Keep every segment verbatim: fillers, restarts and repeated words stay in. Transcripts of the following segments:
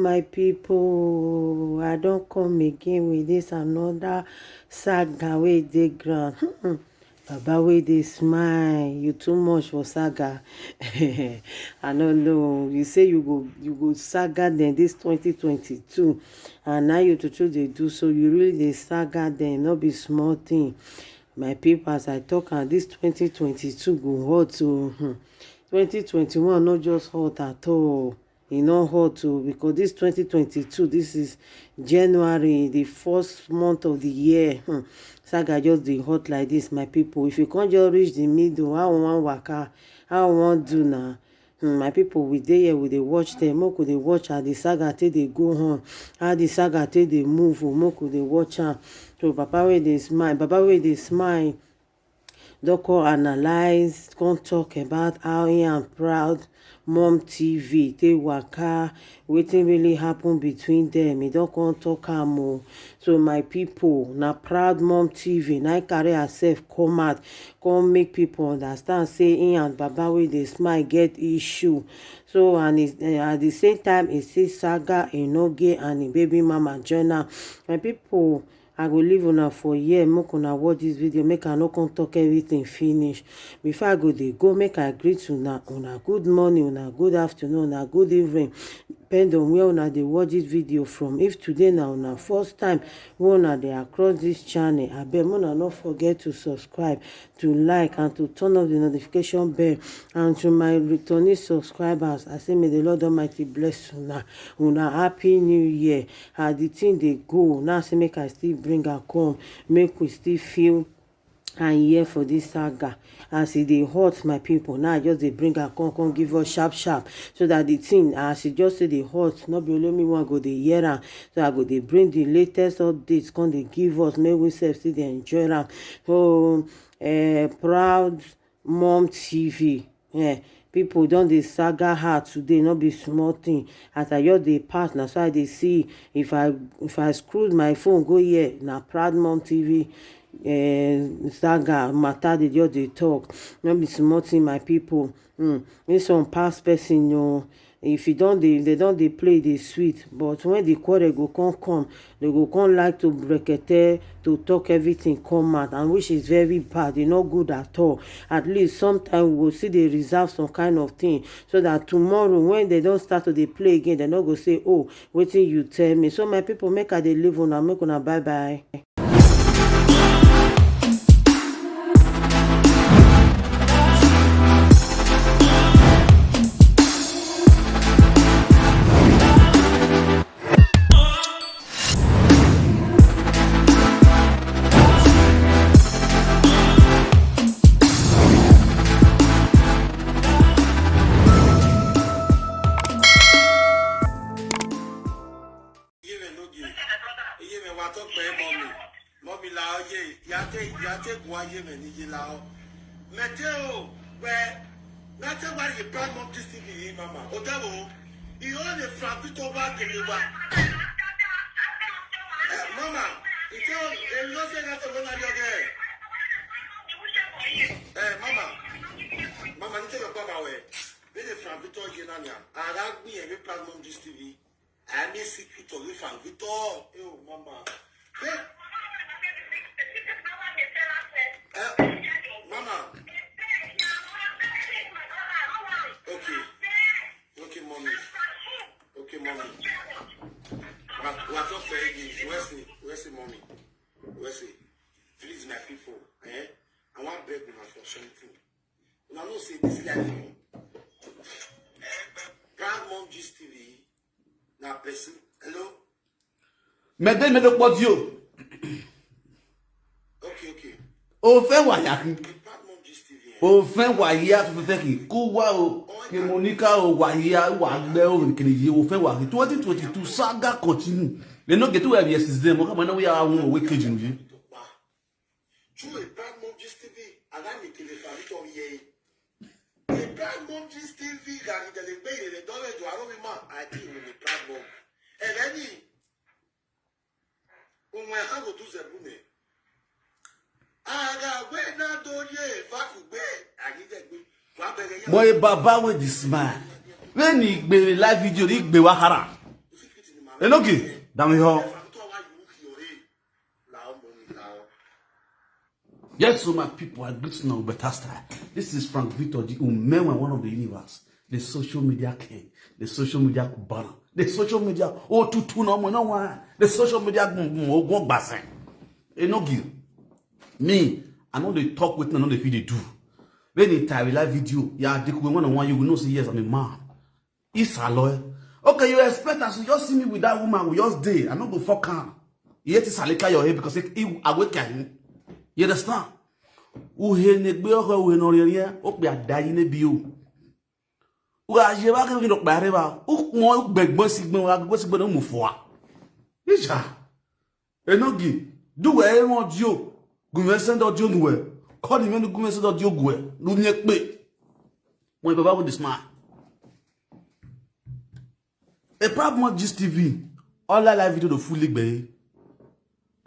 My people, I don come again with this another saga wey dey ground. Hmm. Baba wey dey smile, you too much for saga. I no know. You say you go you go saga dem this twenty twenty-two, and now you to dey do so. You really dey saga dem, no be small thing. My people, as I talk am, this twenty twenty-two go hot o. Hmm. twenty twenty-one no just hot at all. E no hot o, because this twenty twenty-two, this is January, the first month of the year. Hmm. Saga just dey hot like this, my people. If you can't just reach the middle, how one waka, how one do na? Hmm, my people, we dey here, we dey watch them. Make we dey watch how the saga take dey go on, how the saga take dey move. Oh, make we dey watch am. So Papa wey dey smile, Baba wey dey smile, don come analyze, come talk about how he and Proud Mom T V take waka, wetin really happen between them. He don come talk am o. So my people, na Proud Mom T V na carry herself come out, come make people understand say he and Baba wey dey smile get issue. So and he, eh, at the same time, he say saga Enoge and him baby mama join am. My people, I go leave una for here, make una watch this video, make I no come talk everything finish. Before I go dey go, make I greet una, una good morning, una good afternoon, una good evening. Depend on where una dey watch this video from. If today na una first time wey una dey across this channel, abeg, una no forget to subscribe, to like, and to turn off the notification bell. And to my returning subscribers, I say may the Lord Almighty bless una. Una happy new year. As the thing dey go now, say make I still bring am come, make we still feel and hear for this saga. As e dey hot, my people, now I just dey bring am come, come give us sharp sharp, so that the thing, as e just say dey hot, no be only me one go dey hear am. So I go dey bring the latest updates, come dey give us, make we sef still dey enjoy am. So, eh, Proud Mom T V, eh, people don dey saga her today, no be small thing. As I just dey pass, na so I dey see. If I, if I scroll my phone go here, na Proud Mom T V, eh, saga matter dey just dey talk. No be small thing, my people. Hmm. This one pass person o. If you don dey, they don dey play, dey sweet. But when the quarrel go come, come, they go come like to brekete, to talk everything come out, and which is very bad. E no good at all. At least sometimes we go see, dey reserve some kind of thing, so that tomorrow when they don start to dey play again, they no go say, "Oh, wetin you tell me?" So my people, make I dey leave una, make una bye bye. Iye me no gi. Iye me wa to pe mommy. Mommy la oye. Ya te, ya te gwa iye me ni ye la o. Me te o. We. Na te wa ye Proud Mom this T V, mama. O te o. I o le fra fi to wa ke le wa. Eh, mama. I te o. E lo se na to lo na yo ge. Eh, mama. Mama, ni te yo pa ma we. Be the fra fi to ye na nya. Ara gbi e be Proud Mom this T V. I miss it to you from Victor. Oh, mama. Eh? Eh, mama. Okay. Okay, mommy. Okay, mommy. What, what of the Where's the, where's the mommy? Where's the? Please, my people. Eh? I want beg una for something. Una know say this life, eh? Proud Mom Gist T V. Na person. Hello? Mede, mede kpɔ di o. Okay, okay. O fẹ́ wà yà kí. Proud Mom Gist T V, eh? O fẹ́ wà yà tó fẹ́ kí. Kó wá o. Kí Monica o wà yà, wà gbẹ o, kí ni yé o fẹ́ wà kí. Twenty twenty-two saga continue. They no get to where we are since then. Mo kà máa náwó yà wọ́n òwe kejì nìyí. True, a Proud Mom Gist T V, and I'm a kele fan of ye. A Proud Mom Gist T V, gari de le gbe le dole do aro mi ma, I think we a Proud Mom. And any, when we have to do the bune. Aga we na do ye, fa ku gbe, I need that gbe. Wa bere ya. Boy, Baba with the smile. When he be live video, he be wahara. Enoki, dame ho. Yes, so my people, I greet you now with better style. This is Frank Victor, the Umewa, one of the universe, the social media king, the social media kubana, the social media otutu no mo no wa, the social media gun gun ogun gbasen. Enoki, me, I know they talk with me, I know they feel they do. When they tie live video, yeah, they could one on one, you will know say yes, I'm a man. Isaloe. Okay, you expect as you just see me with that woman, we just day. I no go fuck her. Yet is alika your head because it, it awake him. You understand? Uhe negbe oho uhe no rie, okpe adayi ne biu. Uga je ba ke no pa re ba. U mo gbegbo sigbo wa gbegbo sigbo no mu fo wa. Isha. Enoki, do we e won dio. Gunwe send audio nu we. Call him, enu gunwe send audio gwe. Lu nye pe. Mo baba with the smile. A proud mo Gist T V. All that live video do fully gbe.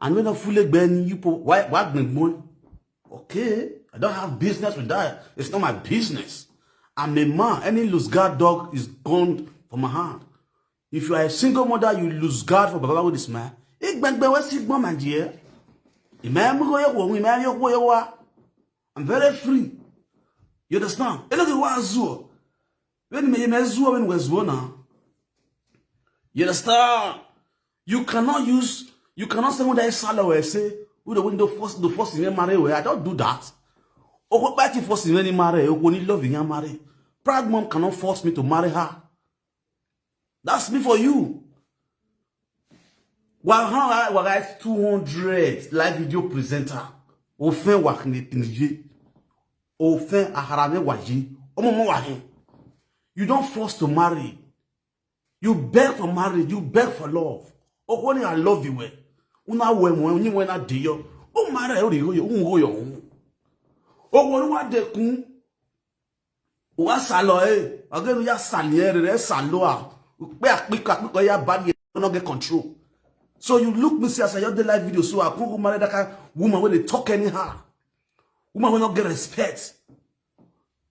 And when I fully gbe ni you po why why gbegbo? Okay, I don't have business with that. It's not my business. I'm a man. Any loose guard dog is gone from my hand. If you are a single mother, you lose guard for Baba with this man. Igbegbe we sigbo my dear. Imam go yo wo, imam yo wo yo wa. I'm very free. You understand? Enoki wa zuo. When me me zuo when we zuo now. You understand? You cannot use, you cannot say what I sala we say, who the window force the force in marry we. I don't do that. Oko pati force in marry, oko ni love in marry. Proud mom cannot force me to marry her. That's me for you. Wa ha wa guys two hundred live video presenter. Ofen wa kini kini ye. Ofen aharame wa ye. Omo mo wa he. You don't force to marry. You beg for marriage. You beg for love. Okoni I love you we. Una we mo ni we na de yo. O marry o ri yo, un go yo. Okoni wa de kun. Wa salo e. Again ya sali e re salo a. Pe apika apika ya ba ye no get control. So you look me see as I just dey live video so I come go marry that kind woman wey dey talk anyhow. Woman wey no get respect.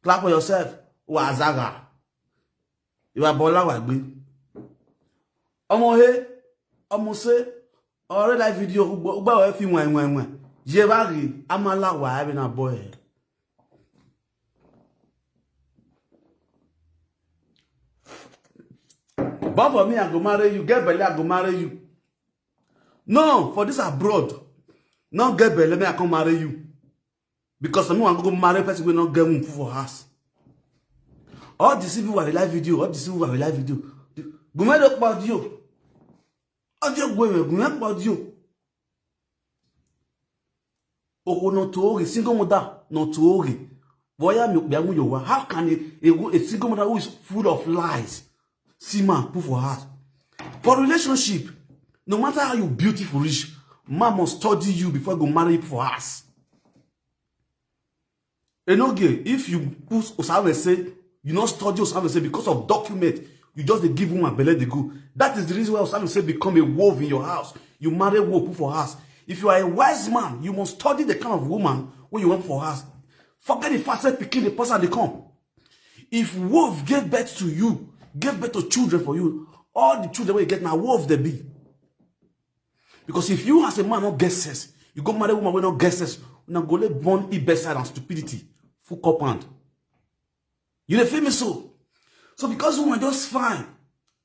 Clap for yourself. Wa zaga. Ìwà bọ́lá wà gbé. Ọmọ he, ọmọ ṣe, ọ̀rẹ́ live video gbọ́ ọ̀rẹ́ fi wọ̀n wọ̀n wọ̀n. Yẹ bá rí, a máa láwà á bí na bọ́ ẹ̀. But for me, I go marry you. Get belle, I go marry you. No, for this abroad, no get belle, me I come marry you. Because some people go marry person wey no get womb for house. All the civil war live video, all the civil war live video. Gumero pa audio. Audio gwe, gumero pa audio. Oko no to ori, single mother no to ori. Boya mi okpe amu yowa. How can a, a, a single mother who is full of lies see man put for house? For relationship, no matter how you beautiful reach, man must study you before go marry you for house. Enoge, if you put Osame say, you not study Osame say because of document, you just dey give woman belle dey go. That is the reason why Osame say become a wolf in your house. You marry wolf put for house. If you are a wise man, you must study the kind of woman wey you want for house. Forget the fact say pikin dey pass and dey come. If wolf give birth to you, give birth to children for you, all the children wey you get na wolf dey be. Because if you as a man no get sense, you go marry woman wey no get sense, una go lay born e bedside and stupidity full compound. You dey feel me so? So because woman just fine,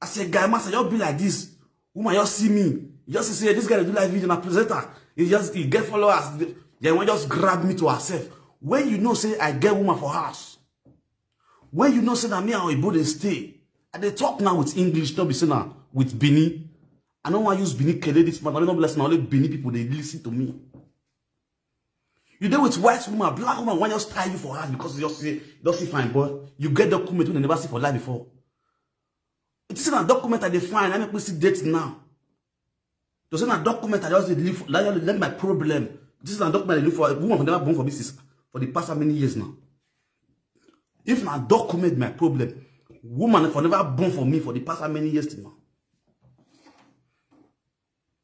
as a guy master, just be like this. Woman just see me, you just see say this guy dey do live video na presenter. He just he get followers. Then one just grab me to herself. When you know say I get woman for house, when you know say na me and Oyibo dey stay, I dey talk now with English, no be say na with Benin. I no wan use Benin kele this matter. No be like say na only Benin people dey listen to me. You dey with white woman, black woman wan just tie you for house because you just see, just see fine boy. You get document wey dem never see for life before. It is na document I dey find. I make me see date now. To say na document I just dey live for, that let my problem. This na document I dey look for. Woman for never born for me since for the past how many years now? If na document my problem, woman for never born for me for the past how many years till now?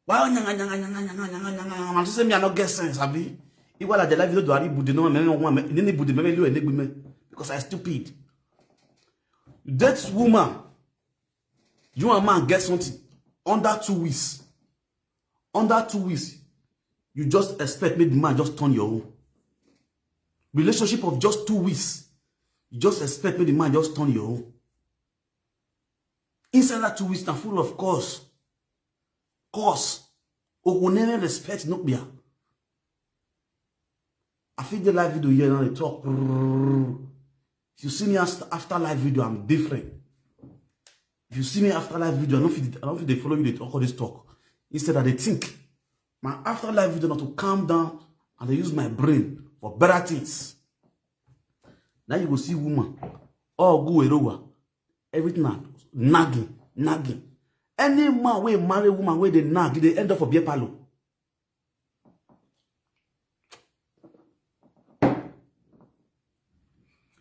Why nyanga nyanga nyanga nyanga nyanga nyanga? Man say me I no get sense, abi? Iwala de la video do ari bude no me me me ni ni bude me me lu enegbe me because I stupid. That woman, you and man get something. Under two weeks, under two weeks, you just expect make the man just turn your own. Relationship of just two weeks, you just expect make the man just turn your own. Inside that two weeks, na full of cause. Cause. Ogunere respect no be. I fit the live video here now, they talk. If you see me after, after live video, I'm different. If you see me after live video, I don't feel, I don't feel they follow you, they talk all this talk. Instead, I they think. My after live video not to calm down and they use my brain for better things. Now you go see woman. Oh, go erowa. Everything na nagging, nagging. Any man wey marry woman wey dey nag, they end up for beer parlor.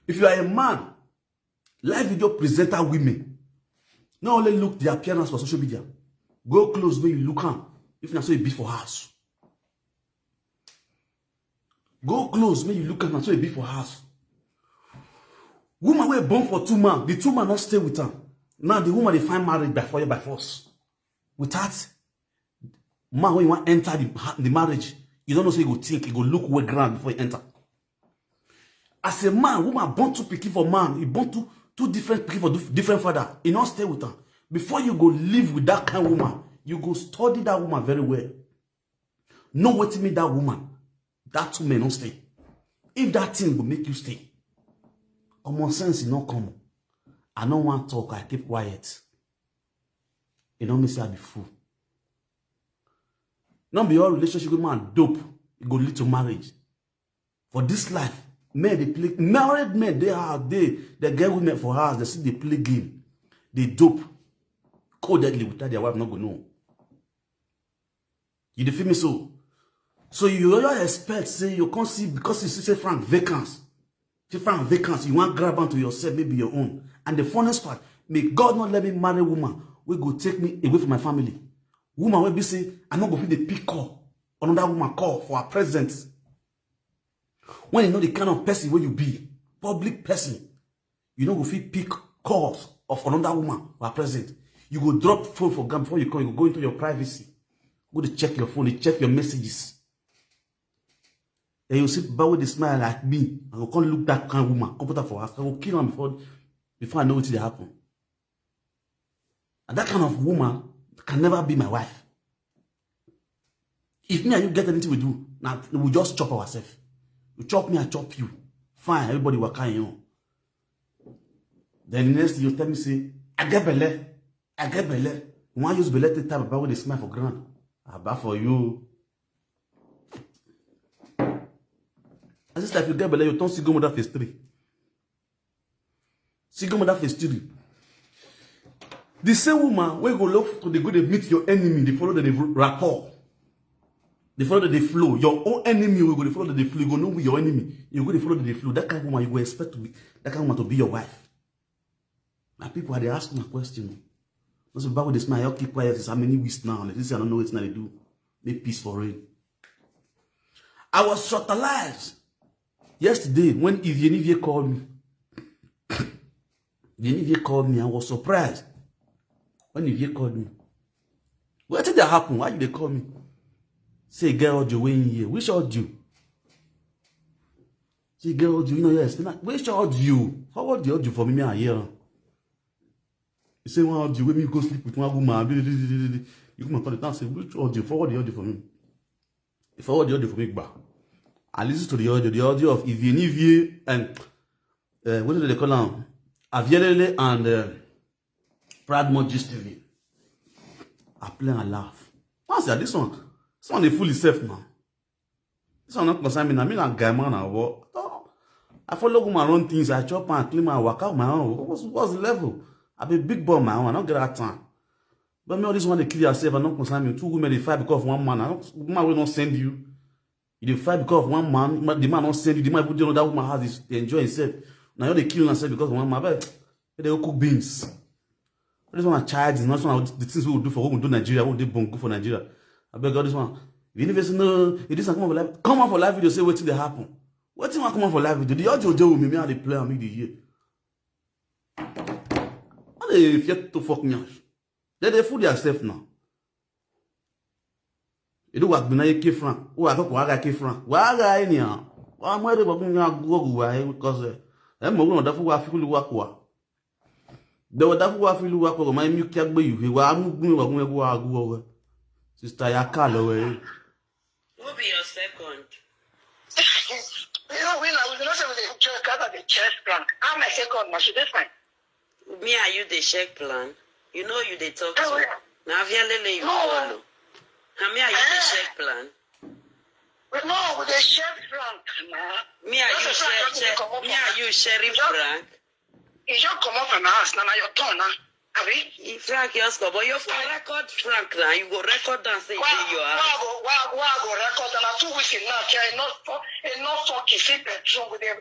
If you are a man, live video presenter women, not only look the appearance for social media, go close when you look am. If na so e be for house, go close when you look am, na so e be for house. Woman wey born for two man, the two man not stay with am. Now the woman they find marriage by fire by force. Without man when you want enter the, the marriage, you don't know say you go think, you go look where ground before you enter. As a man, woman born two pikin for man, you born two two different pikin for dif- different father, you not stay with am. Before you go live with that kind woman, you go study that woman very well. Know what mean that woman, that two men not stay. If that thing will make you stay, common sense is not common. I no want talk, I keep quiet. You know me say I be fool. Not be all relationship with man dope, it go lead to marriage. For this life, men they play, married men they are they they get women for house, they see they play game, they dope, codedly without their wife not go know. You dey feel me so? So you all expect say you can't see because you see say Frank vacancy. See Frank vacancy, you want grab onto yourself, maybe your own. And the funniest part, may God not let me marry a woman wey go take me away from my family. Woman will be say, I not go fit the pick call. Another woman call for her presence. When you know the kind of person where you be, public person, you know go fit pick calls of another woman for her presence. You go drop phone for ground before you come, you go go into your privacy. Go to check your phone, they check your messages. And you see, but with the smile like me, I go come look that kind of woman, come put her for house. I go kill her before before I know what will happen. And that kind of woman can never be my wife. If me and you get anything we do, now we just chop ourselves. You chop me, I chop you. Fine, everybody will carry you. Then the next thing you tell me, say, I get belle. I get belle. You want use belle take time about with a smile for ground. About for you. As if if you get belle, you don't see go with that phase three. See go with that phase three. The same woman wey go look to the good they meet your enemy, they follow the rapport. They follow the flow. Your own enemy will go they follow the flow. You go know who your enemy. You go they follow the flow. That kind of woman you go expect to be that kind of woman to be your wife. Now people are they ask my question. Most of the Bible this man, I keep quiet since how many weeks now. Like this, I don't know what they do. Make peace for rain. I was shortalized yesterday when Ivie Nivie called me. Ivie Nivie called me. I was surprised when Ivie called me. What did that happen? Why did they call me? Say, get audio way in here. Which audio? Say, get audio. You know, yes. Which audio? Forward the audio for me. Me, I hear. You say one audio when you go sleep with one woman. You come and call it and say, which audio? Forward the audio for me. Forward the audio for me, bah. I listen to the audio, the audio of Ivie Nivie and uh, what do they call him? Avielele and uh, Proudmore Gist T V. I play and laugh. Once that this one, this one they fool himself now. This one not concern me. Now me not guy man. I walk. I follow woman run things. I chop and clean my work out my own. What's, what's the level? I be big boy my own. I don't get that time. But me all this one they kill yourself. I don't concern me. Two women they fight because of one man. I don't man will not send you. You dey fight because of one man, the man not send you, the man put you on that woman house, they enjoy himself. Now you they kill yourself because of one man. But they go cook beans. This one are child is not one of the things we will do for what we do Nigeria, what we do bongo for Nigeria. I beg all this one. If you never say no, it is come on for live, come on for live video, say what did happen. What thing want come on for live video? The audio they with me, me how they play and me the year. How they fear to fuck me out? Then they fool themselves now. Edo wa gbina ye ke Frank. Wa ko ko aga ke Frank. Wa aga enia. Wa mo de babu nga go go wa e, because eh mo go da fu wa fi kulu wa kwa. De wa da fu wa fi lu wa kwa, ma mi ki agbe yu he wa mu gun wa gun wa go. Sister, ya ka lo we. Who be your second? You know, we now, we know say we dey check, gather the chest plan. How my second, ma, she dey fine? Me and you dey check plan. You know you dey talk to. Now, Vialele, you follow. How me and you dey check plan? We know we dey check plan, na. Me and you check, me and you sharing plan. E just comot from my house, na, na your turn, na. Abi? If Frank just come, but you for record Frank na, you go record am say e dey your house. Wa go, wa, wa go record am, na two weeks in now, e no, e no fuck, e see bedroom with them.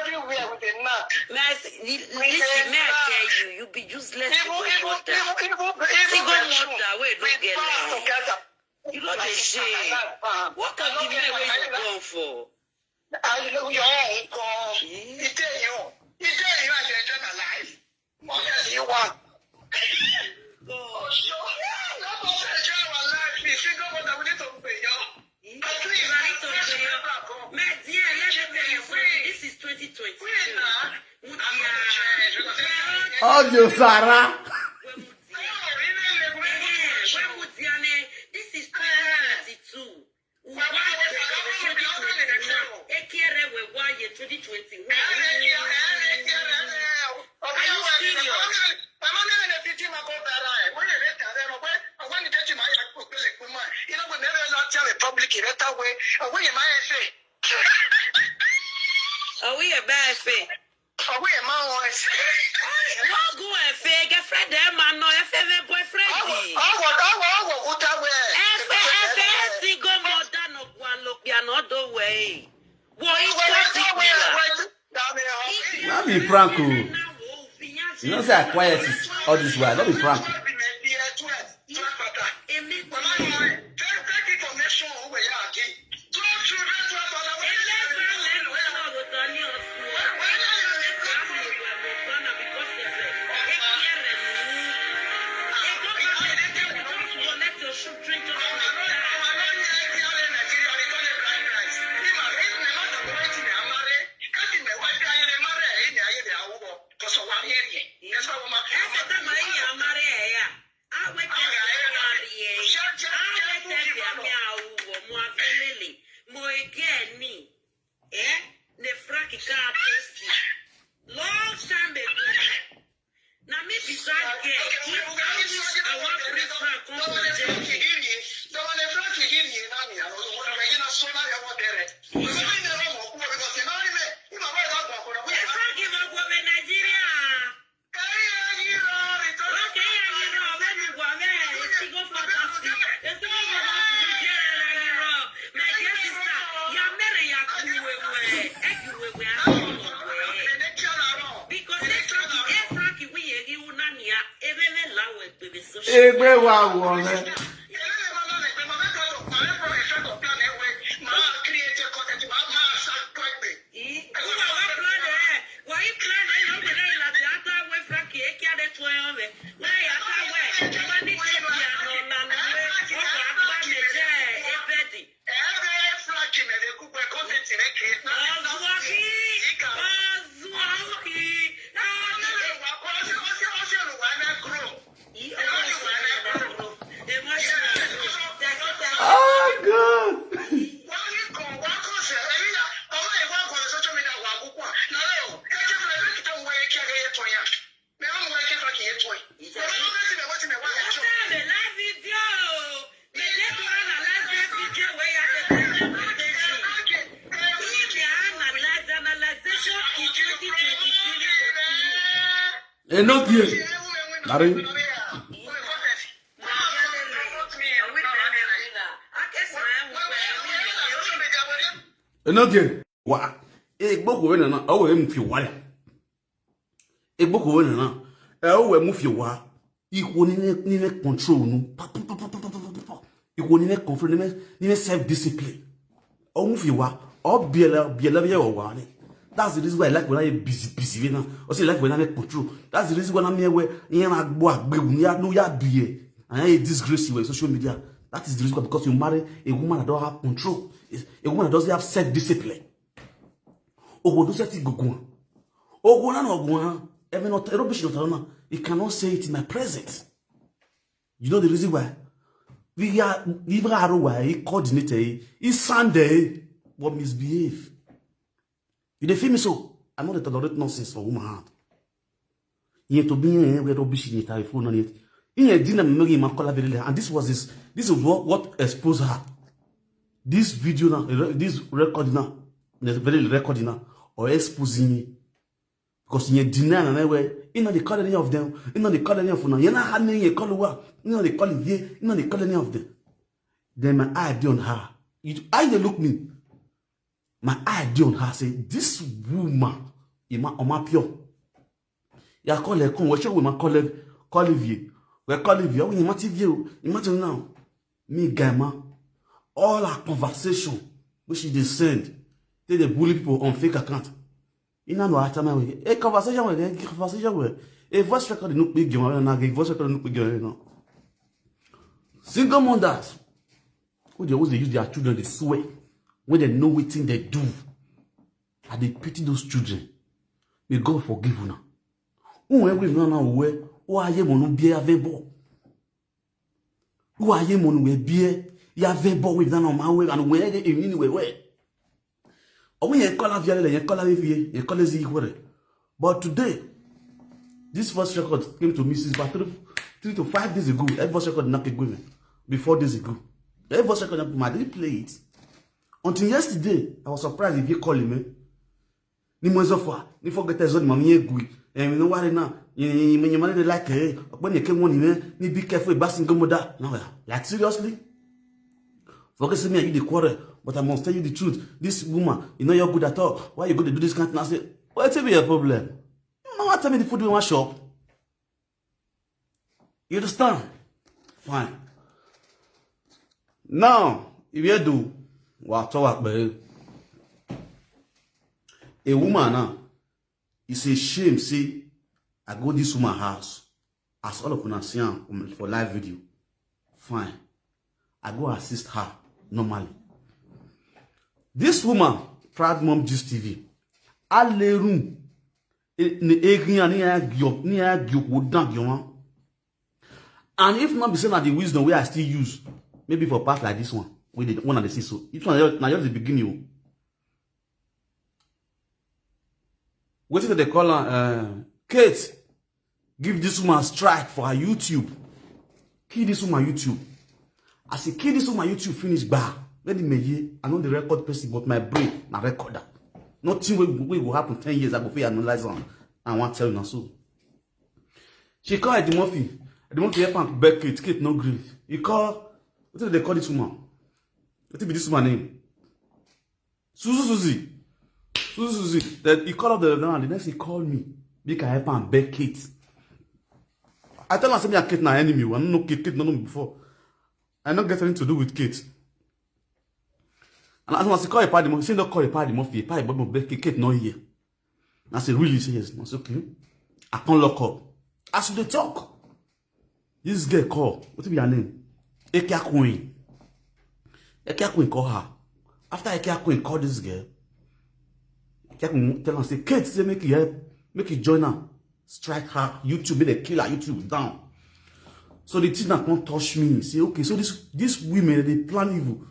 Everywhere with the knack. May I s-, li-, listen, may I tell you, you be useless. Even, even, even, even, even bedroom with bath together. You no dey shame. What of the men wey you born for? Hallelujah, oh God. He tell you, he tell you as you enjoy my life. What else you want? Oh, sure. Let us enjoy our life. You see, God, what we need to pay you. But please, I need to pay you. My dear, let me tell you something. This is twenty twenty-two. Audio Sarah. This is twenty twenty-two. Ekere we wa ye twenty twenty-one. Are you serious? Are we a bad fit? Ọwọ́ ẹ̀ máa ń wọ ẹsẹ̀. Wọ́n gun ẹ̀fẹ̀ girlfriend ẹ̀ máa nà ẹ̀fẹ̀ fẹ́ boyfriend. Ọwọ́, ọwọ́, ọwọ́, ọwọ́ òkúta wẹ̀. Ẹ̀fẹ̀, ẹ̀fẹ̀ single mother nọ wà lópin àná dó wẹ̀ ẹ̀. Wọ ikú ti gbìlà. That be prank o. You know say I quiet is all this while. No be prank. Èmi kò mọ̀. Èmi kò lè sọ̀rọ̀ tán ní ọ̀sùn. Èmi kò lè sọ̀rọ̀ tán ní ọ̀sùn. Èmi kò lè sọ̀rọ̀ tán ní ọ̀sùn. Long time ago. Na me be that girl. If I wish I wan bring Frank come to Germany. Frank even go Nigeria. Egbe wa wo re. Oh God. E no dey. Larry. E no dey. Wa. E gboko we na na. O we mu fi wa. Egboko we na na. E o we mu fi wa. Ikwo ni ne, ni ne control nu. Ikwo ni ne control, ni ne, ni ne self discipline. O mu fi wa. O biela, biela bi o wa ni. That's the reason why I like when I busy, busy we na. O say like when I make control. That's the reason why I me we ni na gbo agbewu ni ya no ya do ye. And I disgrace you on social media. That is the reason why, because you marry a woman that don't have control, a woman that doesn't have self-discipline. Ogo do set gugu. Ogo na no ogo. Even not rubbish not alone. He cannot say it in my presence. You know the reason why? We are even why he coordinated. He Sunday, but misbehave. You dey feel me so? I know they tolerate nonsense for woman hand. Yet to be here, we rubbish in it. I phone on it. In a dinner, Mary Makola Village, and this was this. This is what what exposed her. This video now, re- this record now, the very record now, or exposing it. Because in a dinner and anywhere, you know they call any of them, you know they call any of them. You know how many you call what, you know they call it here, you know they call any of them. Then my eye be on her. You, eye they look me. My eye dey on her say this woman, Ima Oma Pure. Ya call her come, we show woman call her, call her view. We call her view. We Ima T V, Ima T V now. Me guy man, all her conversation which she dey send, they dey bully people on fake account. You know no after my way. A conversation with a conversation with a voice record no big game. A voice record no big game. Single mothers who dey always dey use their children dey swear when they know wetin they do. I dey pity those children. May God forgive una. Who every now now where who are you monu be available? Who are you monu we be ya available with that on my way and where they in anywhere where? Or when you call out yale, you call out you call it equal. But today, this first record came to me since about three, three to five days ago. Every first record not agreement before days ago. Every first record I didn't play it until yesterday. I was surprised if you call him. Ni mo so far, ni forget to zone mami egui. And you know what now? You money they like eh. When you came on him, ni be careful about single mother. No, like seriously? Forget say me and you dey quarrel, but I must tell you the truth. This woman, you know you're good at all. Why you go to do this kind of thing? I say, what be your problem? No one tell me the food we want shop. You understand? Fine. Now, if you do, what talk about a woman now, it's a shame. See, I go this woman house. As all of una see am for live video, fine. I go assist her normally. This woman, Proud Mom Gist T V, a le room ni egin ni a gyo ni a gyo wo dan gyo wan. And if not be say na the wisdom wey I still use, maybe for pass like this one, we did one of the see so. This one na just the beginning. Wetin dem dey call am? Uh, Kate give this woman strike for her YouTube. Kill this woman YouTube. As he kill this woman YouTube finish, bah, when the meye, I know the record person, but my brain na recorder. Nothing wey wey go happen ten years, I go fit analyze am. I wan tell una so. She call Eddie Murphy. Eddie Murphy help am beg Kate. Kate no gree. He call, wetin dem dey call this woman? Wetin be this woman name? Suzu Suzy. Suzu Suzy. Then he call up the now. The next he call me. Make I help am beg Kate. I tell am say me and Kate na enemy. I no know Kate. Kate no know me before. I no get anything to do with Kate. And as I call a party, say no call a party, Murphy, a party, but beg Kate, Kate no hear. I say really say yes. I say okay. I can't lock up. As we dey talk, this girl call. What be her name? Ekia Queen. Ekia Queen call her. After Ekia Queen call this girl, Ekia Queen tell am say Kate say make you help, make you join her, strike her YouTube, make dem kill her YouTube down. So the thing that come touch me, say okay, so this this women dey plan evil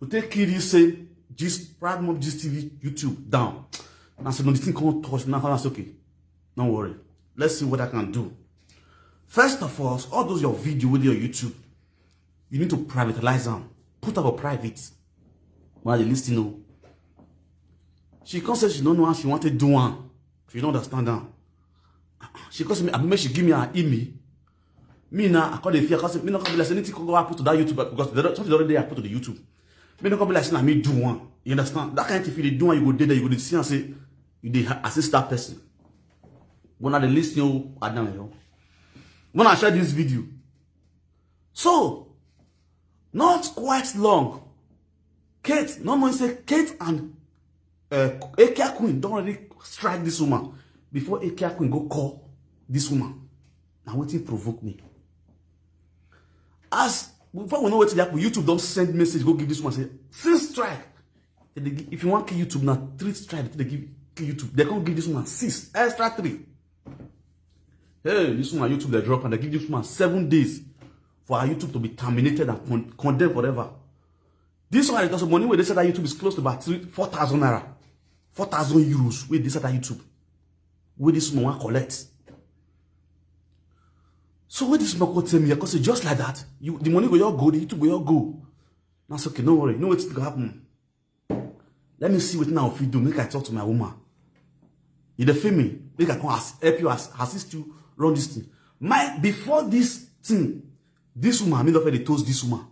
to take kill this say this Proud Mom Gist T V YouTube down. Now so no, the thing come touch me. Now I say okay, don't worry, let's see what I can do. First of all, all those your video with your YouTube, you need to privatize them, put up a private. When I dey listen o, she come say she no know how she want to do am. She no understand am. She come say me, abi make she give me her email. Me now, I call the fear, cause me no come be like say anything come go happen to that YouTuber because they don't, something already happen to the YouTube. Me no come be like say na me do one. You understand? That kind of thing, if you dey do one, you go dey there, you go dey see and say you dey ha- assist that person. When I dey listen o, I don't know. When I share this video, so not quite long, Kate, no more say Kate and uh, Ekia Queen don't already strike this woman before Ekia Queen go call this woman. Now wetin provoke me? As Before we know wetin dey happen, YouTube don send message go give this one say six strike. If you wan kill YouTube, na three strike dem give kill YouTube. Dem come give this one six extra three. Hey, this one, YouTube dey drop and dem give this one seven days for her YouTube to be terminated and con condemned forever. This one, because money wey dey inside that YouTube is close to about three, four thousand naira, four thousand euros wey dey inside that YouTube wey this woman wan collect. So when this woman come tell me, I come say, just like that, you, the money go your go, the YouTube go your go. Na so, okay, no worry, you know wetin go happen? Let me see wetin I fit do, make I talk to my woman. You dey feel me? Make I come as, help you as, assist you run this thing. My, before this thing, this woman, me don dey toast this woman.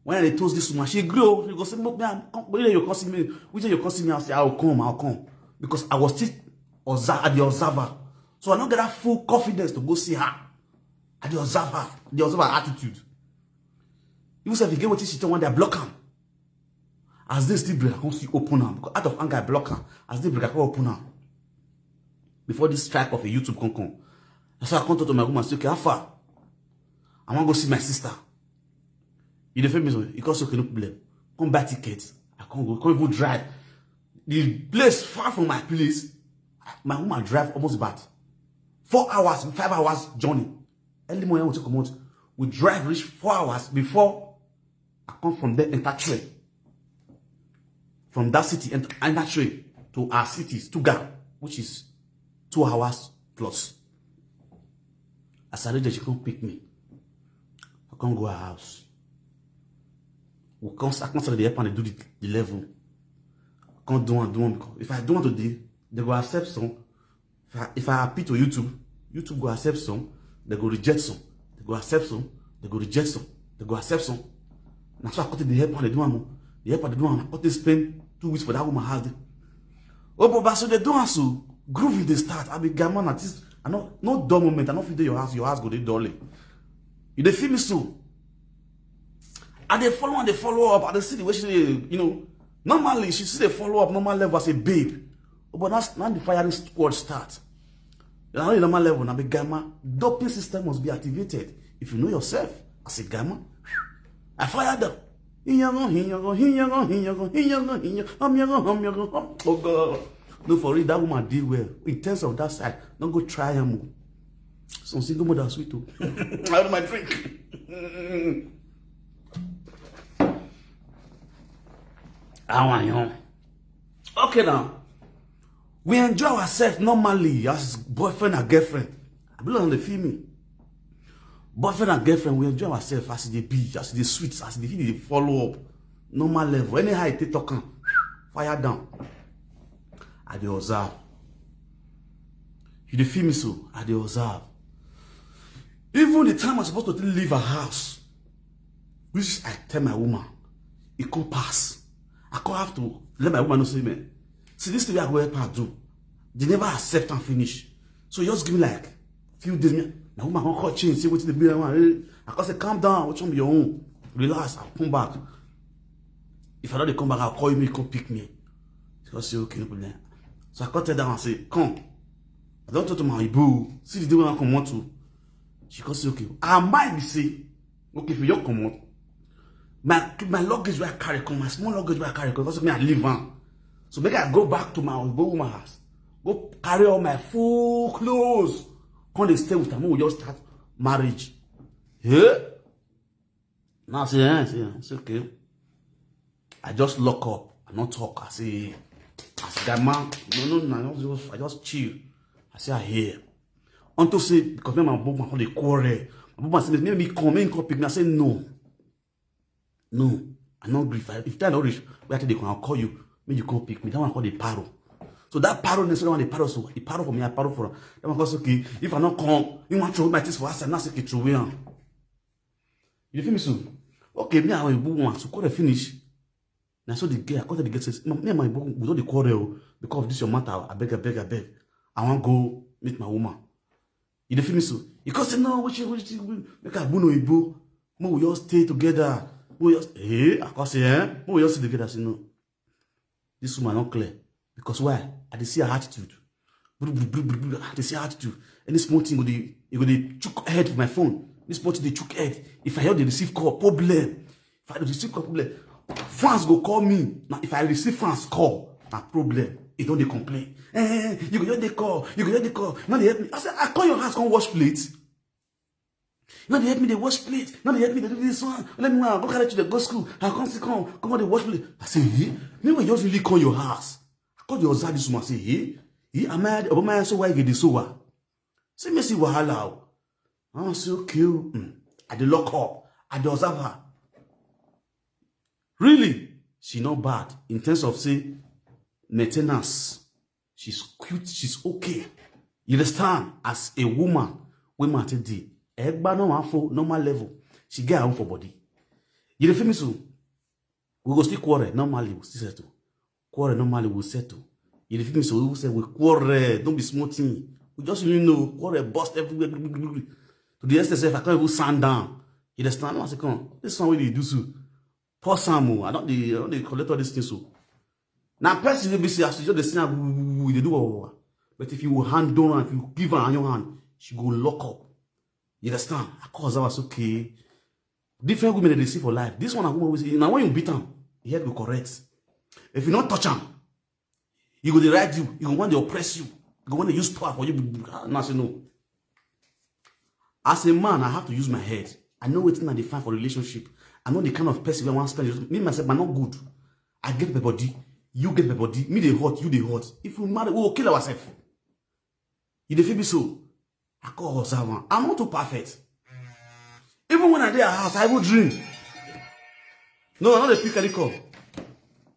When I dey toast this woman, she gree o. She go say, "Make me, come, where you come see me? Which day you come see me?" I say, "I'll come, I'll come." Because I was still observe, I dey observe her. So I no get that full confidence to go see her. I dey observe her, dey observe her attitude. Even if you get wetin she talk, one day I block am. As day still break, I come still open am. Because out of anger, I block am. As day break, I come open am. Before this strike of a YouTube come come. That's why I come talk to my woman, say, "Okay, how far? I wan go see my sister." You dey feel me? So he come say, "Okay, no problem." Come buy ticket. I come go, come even drive. The place far from my place. My woman drive almost about four hours, five hours journey. Early morning, we take comot. We drive reach four hours before I come from there, enter train. From that city, enter, enter train to our city, Stuttgart, which is two hours plus. As I reach there, she come pick me. I come go her house. We come, I come start to help am dey do the, the level. I come do am, do am, because if I do am today, dem go accept some. If I, if I appeal to YouTube, YouTube go accept some, dem go reject some. Dem go accept some, dem go reject some, dem go accept some. Na so I come take dey help am dey do am o. Dey help am dey do am. I come take spend two weeks for that woman house there. Oh, but as we dey do am so, grooving dey start. I be guy man, artist. I no, no dull moment. I no fit dey your house, your house go dey dull. You dey feel me so? I dey follow and dey follow up. I dey see the way she dey, you know. Normally, she still dey follow up normal level as a babe. Oh, but now, now the firing squad start. You know, normal level, na be guy man. Doping system must be activated. If you know yourself as a guy man, I fire them. Hinyago, hinyago, hinyago, hinyago, hinyago, hinyago, hamyago, hamyago, ham. Oh God. No, for real, that woman did well. In terms of that side, don't go try him. Some single mother sweet too. I have my drink. How are you? Okay now. We enjoy ourselves normally as boyfriend and girlfriend. I believe on the film. Boyfriend and girlfriend, we enjoy ourselves as e dey be, as e dey sweet, as e dey feel, dey follow up. Normal level. Anyhow I take talk am, fire down. I dey observe. You dey feel me so? I dey observe. Even the time I suppose to leave her house, which I tell my woman, e come pass. I come have to let my woman know say, man, see this thing wey I go help her do. They never accept and finish. So just give me like few days. Me, my woman come call change, say wetin dey be her one. Eh, I come say, calm down, wetin be your own? Relax, I'll come back. If I don't come back, I'll call you, make you come pick me. She come say, okay, no problem. So I come tell that one, say, come. I don talk to my Ibu. See the day when I come out to. She come say, okay. I might be say, okay, if you just come out, my, my luggage wey I carry come, my small luggage wey I carry come, because me, I leave am. So make I go back to my Oyibo woman house. Go carry all my full clothes. Come dey stay with am. We just start marriage. Yeah? Now I say, eh, say, eh, it's okay. I just lock up. I no talk. I say, as guy man, no, no, no, I just, I just chill. I say, I hear. Unto say, because me and my woman come dey quarrel. My woman say, make me come, make me come pick me. I say, no. No, I no gree. If I, if time don reach, wey I take dey come, I'll call you. Make you come pick me. That one call the paro. So that paro next, that one the paro. So the paro for me, I paro for am. That one call say, okay, if I no come, you want to throw my things for outside. Now say, okay, throw away am. You feel me so? Okay, me and my woman, so quarrel finish. Now so the girl, I call the girl, says, "Ma-, me and my woman, we don dey quarrel o, because of this your matter. I beg, I beg, I beg. I wan go meet my woman." You dey feel me so? You come say, no, what you, what you, make I go no Igbo. Make we just stay together. Make we just, eh? I come say, eh? Make we just stay together. I say, no. This woman not clear. Because why? I dey see her attitude. Bru, bru, bru, bru, bru. I dey see her attitude. Any small thing, go dey, e go dey chook head for my phone. This small thing dey chook head. If I hear dey receive call, problem. If I dey receive call, problem. Fans go call me. Now, if I receive fans call, na problem. E don dey complain. Eh, you go hear dey call, you go hear dey call. Now they help me. I say, I call your house, come wash plate. Now they help me, they wash plate. Now they help me, they do this one. Let me go carry you to the go school. I come see come, come on, they wash plate. I say, hey, me when you just really call your house. I call the Oza this woman, say, hey, hey, am I, am I so why you get this so what? Say me see wahala o. I say, okay o. Mm. I dey lock up. I dey observe her. Really, she not bad in terms of say maintenance. She's cute. She's okay. You understand? As a woman, women take the egg no one for normal level. She get her own for body. You dey feel me so? We go still quarrel normally. We still settle. Quarrel normally. We settle. You dey feel me so? We say we quarrel. Don't be small thing. We just you know quarrel bust everywhere. To the extent if I can't even sound down. You understand? I say, come. This one wey dey do so. Poor Sam o. I don't dey, I don't dey collect all these things so. Now person will be say as you just dey see am, we dey do what. But if you will hand down, if you give her your hand, she go lock up. You understand? I cause I was okay. Different women they see for life. This one, I woman will say, now when you beat am, your head go correct. If you not touch am, you go dey ride you. You go want to oppress you. You go want to use power for you. Ah, now say no. As a man, I have to use my head. I know wetin I dey find for relationship. I know the kind of person wey I wan spend. Me myself, I'm not good. I get my body. You get my body. Me dey hot. You dey hot. If we marry, we will kill ourselves. You dey feel me so? I call her servant. I'm not too perfect. Even when I dey her house, I will dream. No, I no dey pick any call.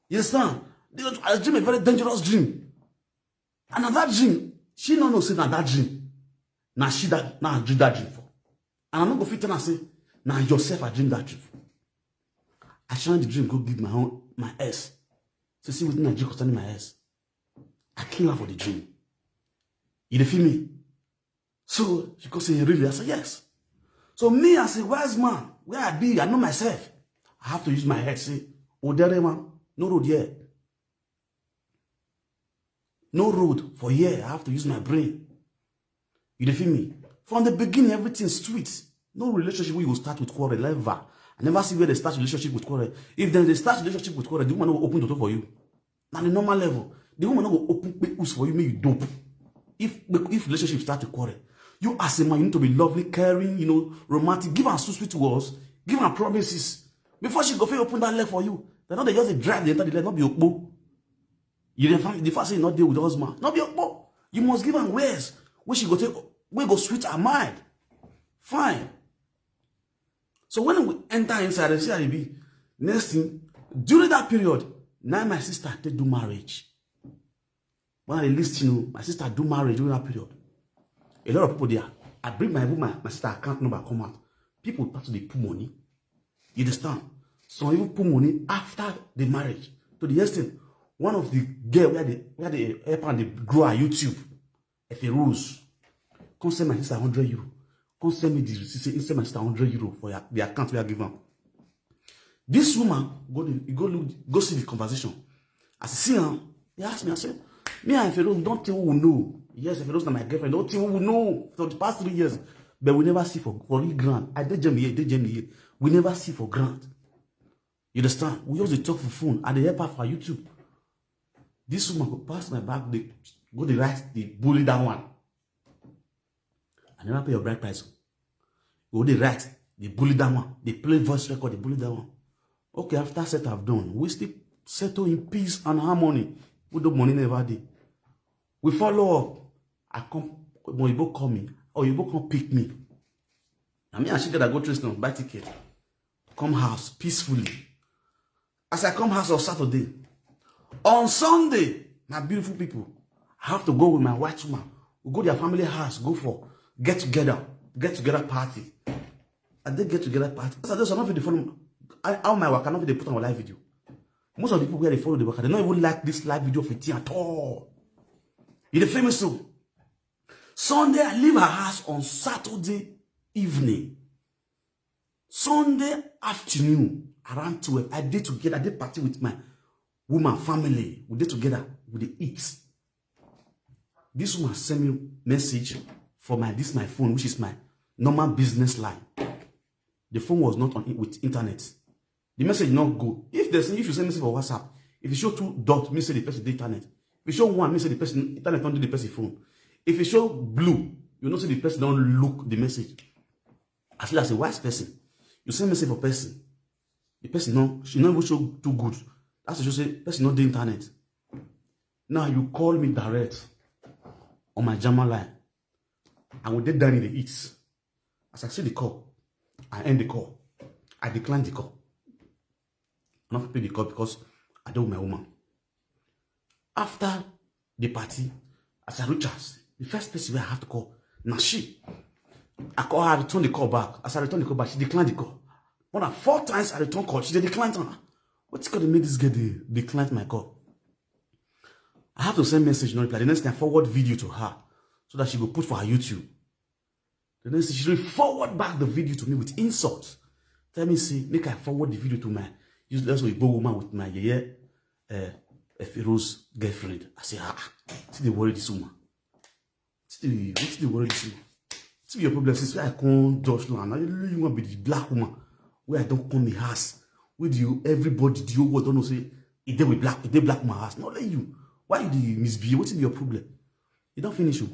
You understand? Because I dream a very dangerous dream. And na that dream, she no know say na that dream. Na she that, na I dream that dream for. And I no go fit tell her say, na yourself I dream that dream for. I shine the dream, go give my own, my ex. So see wetin I dream concerning my ex. I kill her for the dream. You dey feel me? So she go say, really? I say, yes. So me as a wise man, where I be, I know myself. I have to use my head, say, Odere man, no road here. No road for here. I have to use my brain. You dey feel me? From the beginning, everything sweet. No relationship wey you go start with quarrel ever. I never see where they start relationship with quarrel. If dem dey start relationship with quarrel, the woman no go open the door for you. Na the normal level. The woman no go open pepus for you, make you dope. If, if relationship start to quarrel, you as a man, you need to be lovely, caring, you know, romantic. Give her sweet, sweet words. Give her promises. Before she go fit open that leg for you. They no dey just dey drive, they enter the leg, not be okpo. You dey find the fact say you not deal with husband, not be okpo. You must give her words wey she go take, wey go sweet her mind. Fine. So when we enter inside, I see how e be. Next thing, during that period, now my sister take do marriage. When I listen, my sister do marriage during that period. A lot of people there. I bring my woman, my sister account number come out. People start to dey put money. You understand? Some even put money after the marriage. To the extent, one of the girl where they where they help and they grow her YouTube, Efe Rose, come send my sister hundred euro. Come send me the receipt, say, send my sister hundred euro for your, the account where I give am. This woman go dey, go look, go see the conversation. As I see am, he ask me, I say, me and Efe Rose, don't think we know. Yes, Efe Rose na my girlfriend. Don't think we know for the past three years. But we never see for, for real ground. I dey Germany here, dey Germany here. We never see for ground. You understand? We just dey talk for phone. I dey help her for YouTube. This woman go pass my back, dey go dey write, dey bully that one. I never pay your bride price. Go dey write, dey bully that one. Dey play voice record, dey bully that one. Okay, after set have done, we still settle in peace and harmony. We do money never dey. We follow up. I come, Oyibo call me. Oyibo come pick me. Na me and she get go trace now, buy ticket. Come house peacefully. As I come house on Saturday, on Sunday, my beautiful people, I have to go with my white woman. We go their family house, go for get together, get together party. I did get together party. As I just not the follow. I, how my work, I not dey put on live video. Most of the people where they follow the work, they don't even like this live video for tea at all. You dey feel me so? Sunday, I leave her house on Saturday evening. Sunday afternoon, around twelve, I did together, I did party with my woman family. We did together, we dey eat. This woman send me message for my, this my phone, which is my normal business line. The phone was not on with internet. The message not go. If there's if you send message for WhatsApp, if you show two dot, mean say the person the internet. If you show one, mean say the person internet not do the person phone. If you show blue, you know say the person don't look the message. As as a wise person, you send message for person. The person no, she not even show too good. That's to show say person not the internet. Now you call me direct on my German line. I will dey down in the east. As I see the call, I end the call. I decline the call. I not pay the call because I don't my woman. After the party, as I reach house, the first person where I have to call, now she. I call her, I return the call back. As I return the call back, she declined the call. More than four times I return call, she dey decline am. What's gonna make this girl dey decline my call? I have to send message, no reply. The next thing I forward video to her so that she go put for her YouTube. The next thing she forward back the video to me with insult. Tell me, see, make I forward the video to my useless Oyibo woman with my yeye uh, Efiro's girlfriend. I say, ah, see they worry this woman. See they, what's the worry this woman? See your problem, since I come Josh land. I really want to be the black woman where I don't come the house with you. Everybody, the whole world don't know say if they with black, if they black my house. Not let you. Why you the misbehave? What's your problem? You don't finish you.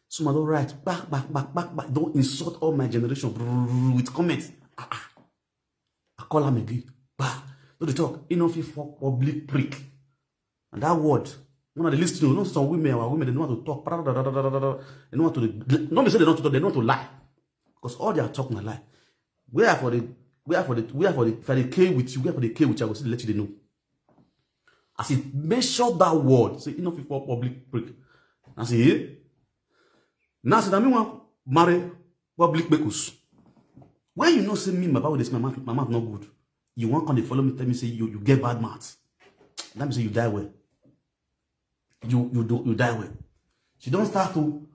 So I don't write back, back, back, back, back. Don't insult all my generation brrr, with comments. Ah, ah. I call him again. Bah, no dey talk. He no fit for public prick. And that word, when I dey listen to, you know, some women, our women, they know how to talk. They know how to, no be say they know how to talk, they know how to lie. Because all they are talking a lie. Where for the, where for the, where for the, if I dey K with you, where for the K with you, I go still let you dey know. As he mention that word, say he no fit for public prick. I say, eh? Now say, na me wan marry public kpekus. When you know say me, my baba this, my mouth, my mouth not good. You wan come dey follow me, tell me say you, you get bad mouth. Let me say you die well. You you do you die well. She don't start to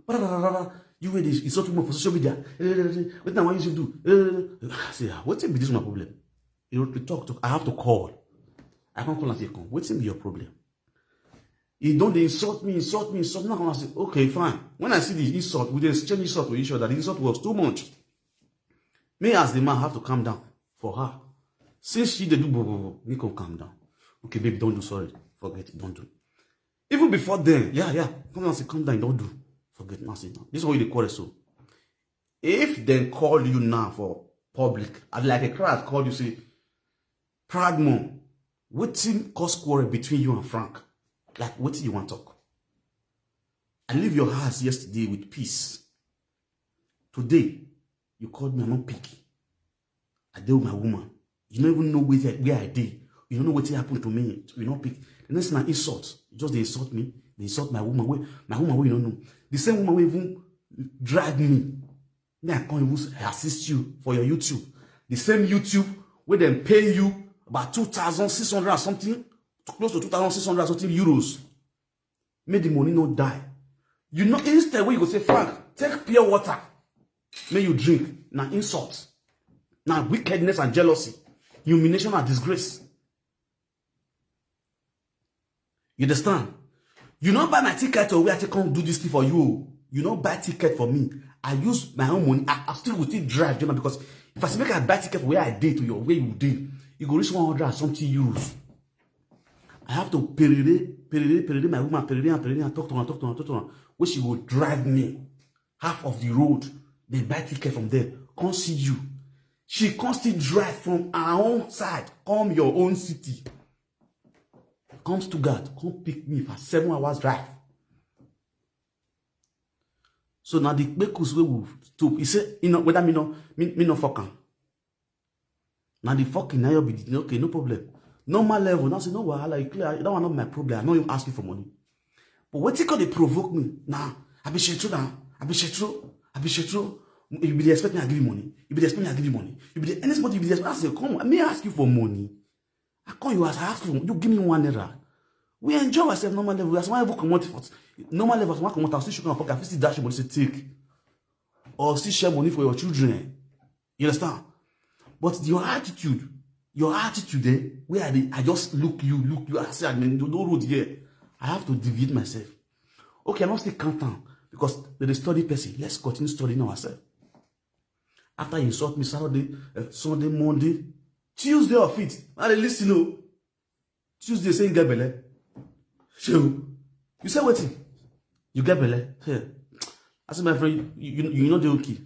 you wey dey insult woman for social media. Wetin I wan use you do? I say, ah, wetin be this my problem? You know, to talk to, I have to call. I can't call and say, come, wetin be your problem? He don't dey insult me, insult me, insult me. Now I say, okay, fine. When I see the insult, we dey exchange insult to each other. The insult was too much. Me as the man have to calm down for her. Since she dey do boo boo boo, me come calm down. Okay, baby, don't do, sorry. Forget it, don't do. Even before then, yeah, yeah. Come down, say, calm down, don't do. Forget, now say, no. This is what you dey quarrel so. If they call you now for public, and like a crowd call you, say, Proud mom, wetin cause quarrel between you and Frank? Like, wetin you wan talk? I leave your house yesterday with peace. Today, you called me, I no pick. I dey with my woman. You no even know where, where I dey. You no know wetin happen to me. You no pick. The next thing na insult. You just dey insult me. Dey insult my woman. Wey, my woman wey you no know. The same woman wey even drive me. Me, I come even assist you for your YouTube. The same YouTube where dem pay you about two thousand six hundred or something, close to two thousand six hundred or something euros. Make the money no die. You know, instead where you go say, Frank, take pure water. May you drink. Now insult. Now wickedness and jealousy. Humiliation and disgrace. You understand? You no buy my ticket or where I take come do this thing for you. You no buy ticket for me. I use my own money. I, I still will still drive, you know, because if I say make I buy ticket for where I dey to your where you dey, you go reach one hundred and something euros. I have to perere, perere, perere my woman, perere and perere and talk to her, talk to her, talk to her. Where she go drive me half of the road, they buy ticket from there. Come see you. She come still drive from her own side, come your own city. Come Stuttgart, come pick me for seven hours drive. So now the kpekus wey we stop, he say, you know, whether me no, me, me no fuck am. Now the fucking now you be the, okay, no problem. Normal level, now say no wahala, you clear. That one not my problem. I know you ask me for money. But what you call they provoke me? Nah, I be shetro now. I be shetro. I be shetro. If you be dey expect me, I give you money. If you be dey expect me, I give you money. If you be dey, any spot you be dey expect, I say, come, me ask you for money. I call you as I ask you, you give me one naira. We enjoy ourselves normal level. As one ever come out for normal level, as one come out, I still shook my pocket, I still dash your money, say take. Or still share money for your children. You understand? But your attitude, your attitude, eh, where I, dey, I just look you, look you, I say, I mean, no road here. I have to deviate myself. Okay, I don't still count down because they dey study person. Let's continue studying ourselves. After you insult me Saturday, uh, Sunday, Monday, Tuesday of it, I dey listen o. Tuesday say you get belle. Shey you say wetin? You get belle? Hey, I say my friend, you, you, you no dey okay.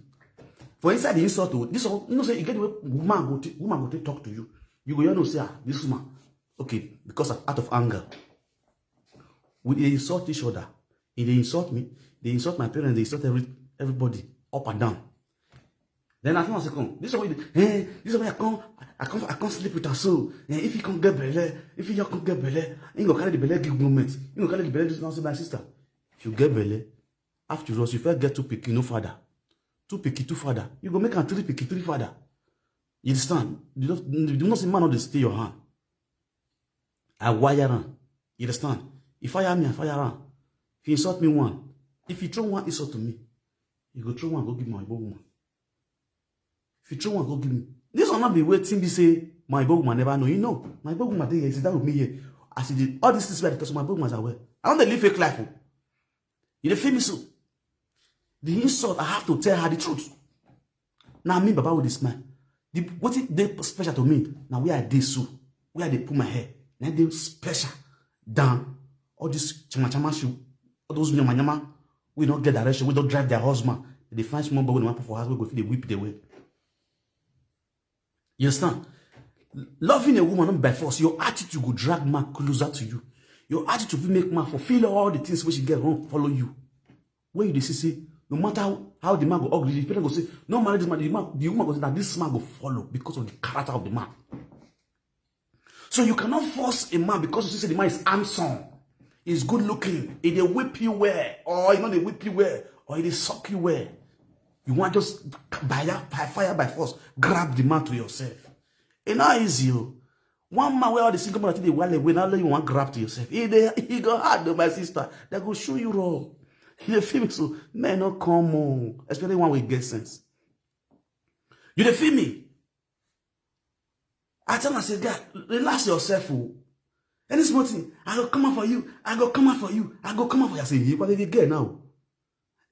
For inside the insult o, this one, you know say you get the way woman go take, woman go take talk to you. You go, you know say, ah, this woman, okay, because of, out of anger, we dey insult each other. He dey insult me, dey insult my parents, dey insult every, everybody up and down. Then I come say, come, this one wey dey, eh, this one wey I come, I come, I come sleep with am so. Eh, if he come get belle, if he just come get belle, he go carry the belle give government. He go carry the belle do something. My sister, if you get belle, after all, you first get two pikin, no father. Two pikin, two father. You go make am three pikin, three father. You understand? You don't, you don't say man no dey stay your hand. I wire am. You understand? If fire me, I fire am. If you insult me one, if you throw one insult to me, you go throw one, go give my oyibo woman. If you throw one, go give me. This one not be wetin be say my oyibo woman never know. You know, my oyibo woman dey here, sit down with me here. As you did all these things where I talk, my oyibo woman are well. I don't dey live fake life o. You dey feel me so? The insult, I have to tell her the truth. Now me, Baba, with the smile. The, what it dey special to me? Now where I dey so, where I dey put my hair, now they special than all this chama chama shoe, all those nyama nyama. We don't get direction. We don't drive their husband. They find small boy wey wan put for house, we go fit dey whip the way. You understand? Loving a woman not by force. Your attitude go drag man closer to you. Your attitude will make man fulfill all the things which you get wrong, follow you. When you dey see say, no matter how, how the man go ugly, the person go say, no marry this man, the man, the woman go say, that this man go follow because of the character of the man. So you cannot force a man because you see say the man is handsome, he's good looking, he dey whip you well, or he no dey whip you well, or he dey suck you well. You want just by, by fire by force grab the man to yourself. E not easy o. One man where all the single man dey wale away, now you want grab to yourself. He dey, he go hard though, my sister. They go show you raw. You dey feel me? So men not come on, especially one with get sense. You dey feel me? I tell myself, guy, relax yourself o. Any small thing, I go come out for you. I go come out for you. I go come out for you. I say, you probably get now.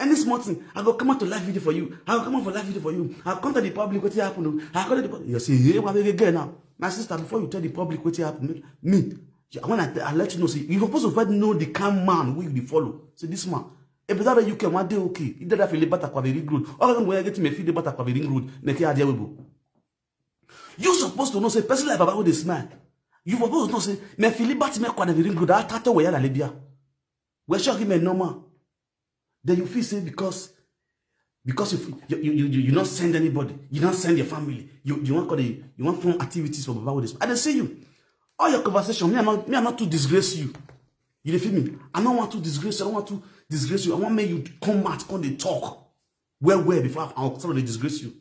Any small thing, I go come out to live video for you. I go come out for live video for you. I come to the public, what happen? I come to the public. You say, hey, what they get now? My sister, before you tell the public what happen, me, when I, I let you know, see, you supposed to first know the kind man who you dey follow. See this man. If that you can one day okay, if that feel better kwa very good. All of them where get me feel better kwa very good. Make it a. You supposed to know say person like Baba with a smile. You supposed to know say me feel better me kwa very good. I tata where la Libya. We shock him a normal. Then you feel say because because if you you you, you, you not send anybody, you don't send your family, you you want call the, you want form activities for Baba with this. I don't see you. All your conversation, me I'm not me I'm not to disgrace you. You dey feel me? I don't want to disgrace you. I don't want to disgrace you. I want make you come out, come dey talk well well before I, I start to disgrace you.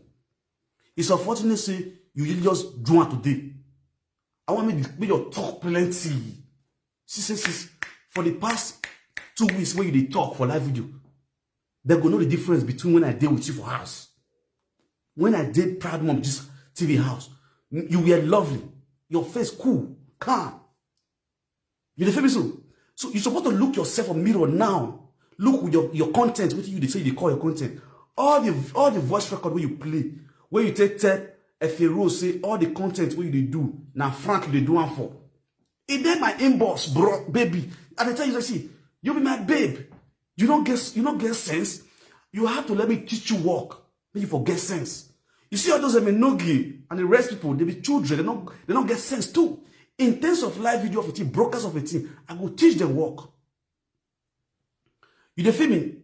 It's unfortunate say you really just do it today. I want me to make your talk plenty. See, see, see, for the past two weeks when you dey talk for live video, they go know the difference between when I dey with you for house. When I dey Proud Mom this T V house, you were lovely. Your face cool, calm. You dey feel me so? So you supposed to look yourself a mirror now. Look with your, your content, what you dey say you dey call your content. All the all the voice record where you play, where you take tell Efero say all the content where you dey do, now Frank you dey do am for. It dey my inbox, bro, baby. I dey tell you, say, see, you be my babe. You don't get you don't get sense. You have to let me teach you work. Make you for get sense. You see all those Emenogi and the rest people, they be children. They don't they don't get sense too. In terms of live video of a team, brokers of a team, I go teach them work. You dey feel me?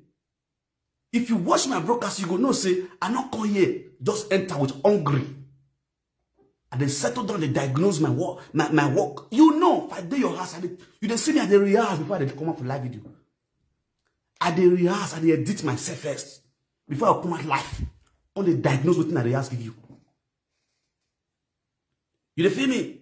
If you watch my broadcast, you go know say I not come here just enter with hungry. And then settle down, they diagnose my work, my, my work. You know, if I do your house, I dey, you dey see me, I dey rehearse before I dey come up for live video. I dey rehearse, I dey edit myself first before I come out live. All they diagnose wetin I rehearse give you. You dey feel me?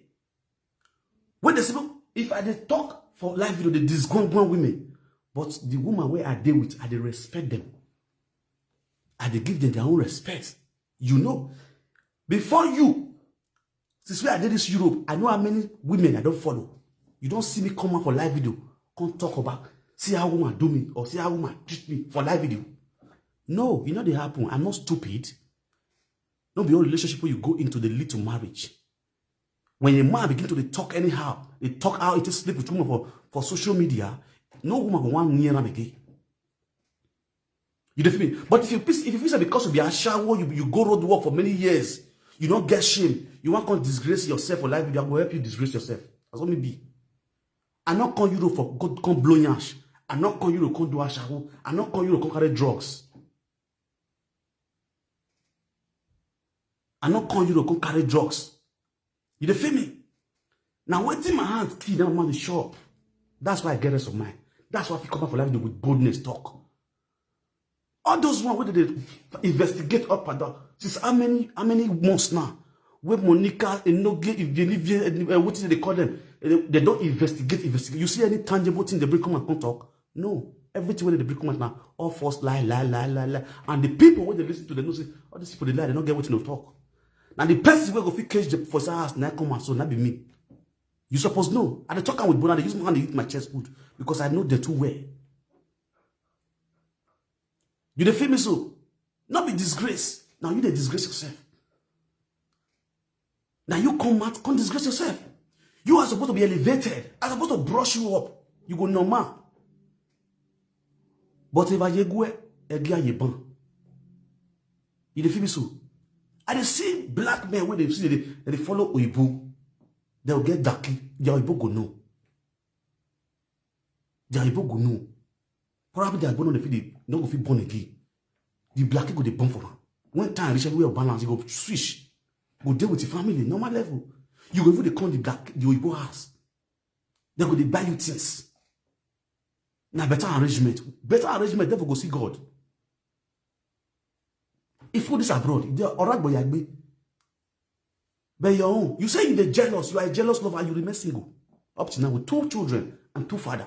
When they say, if I dey talk for live video, they disgwangwan women. But the woman where I dey with, I dey respect them. I dey give them their own respect. You know, before you, since where I dey this Europe, I know how many women I don't follow. You don't see me come out for live video, come talk about, see how woman do me or see how woman treat me for live video. No, you know they happen. I'm not stupid. No be all relationship wey you go into dey lead to marriage. When a man begin to dey talk anyhow, dey talk how e take sleep with woman for, for social media, no woman go wan near am again. You dey feel me? But if you feel, if you feel say because you be ashawo, you, you go road work for many years, you no get shame, you wan come disgrace yourself for live video, I go help you disgrace yourself. That's what me be. I no come Europe for go, come blow yansh. I no come Europe come do ashawo. I no come Europe come carry drugs. I no come Europe come carry drugs. You dey feel me? Na wetin my hand kill, that man dey chop. That's why I get rest of mind. That's why I fit come out for live video with boldness talk. All those one wey dey dey investigate up and down since how many, how many months now? Wey Monica, Enogie, Ivienivie, uh, wetin dem dey call them? They, they don investigate, investigate. You see any tangible thing they bring come and come talk? No. Everything wey dem dey bring come out now, all false lie, lie, lie, lie, lie. And the people wey dey listen to them know say all these people dey lie, they no get wetin to talk. Na the person wey go fit catch them for inside house na come out, so na be me. You suppose know. I dey talk am with bone, I dey use my hand dey hit my chest put because I know them too well. You dey feel me so? No be disgrace. Now you dey disgrace yourself. Now you come out, come disgrace yourself. You are supposed to be elevated. I'm supposed to brush you up. You go normal. But if I go, I get a ban. You dey feel me so? I dey see black men wey dey see they, they follow Oyibo. They will get darky. Their Oyibo go know. Their Oyibo go know. Probably their Oyibo no dey fit dey, no go fit born again. The black go dey born for am. When time reach, everywhere balance, you go switch. Go dey with your family, normal level. You go even dey come the black, the Oyibo house. They go dey buy you things. Na better arrangement. Better arrangement, devil go see God. If you this abroad, they alright, but you be. But your own, you say you dey jealous, you are a jealous lover, you remain single. Up to now with two children and two father.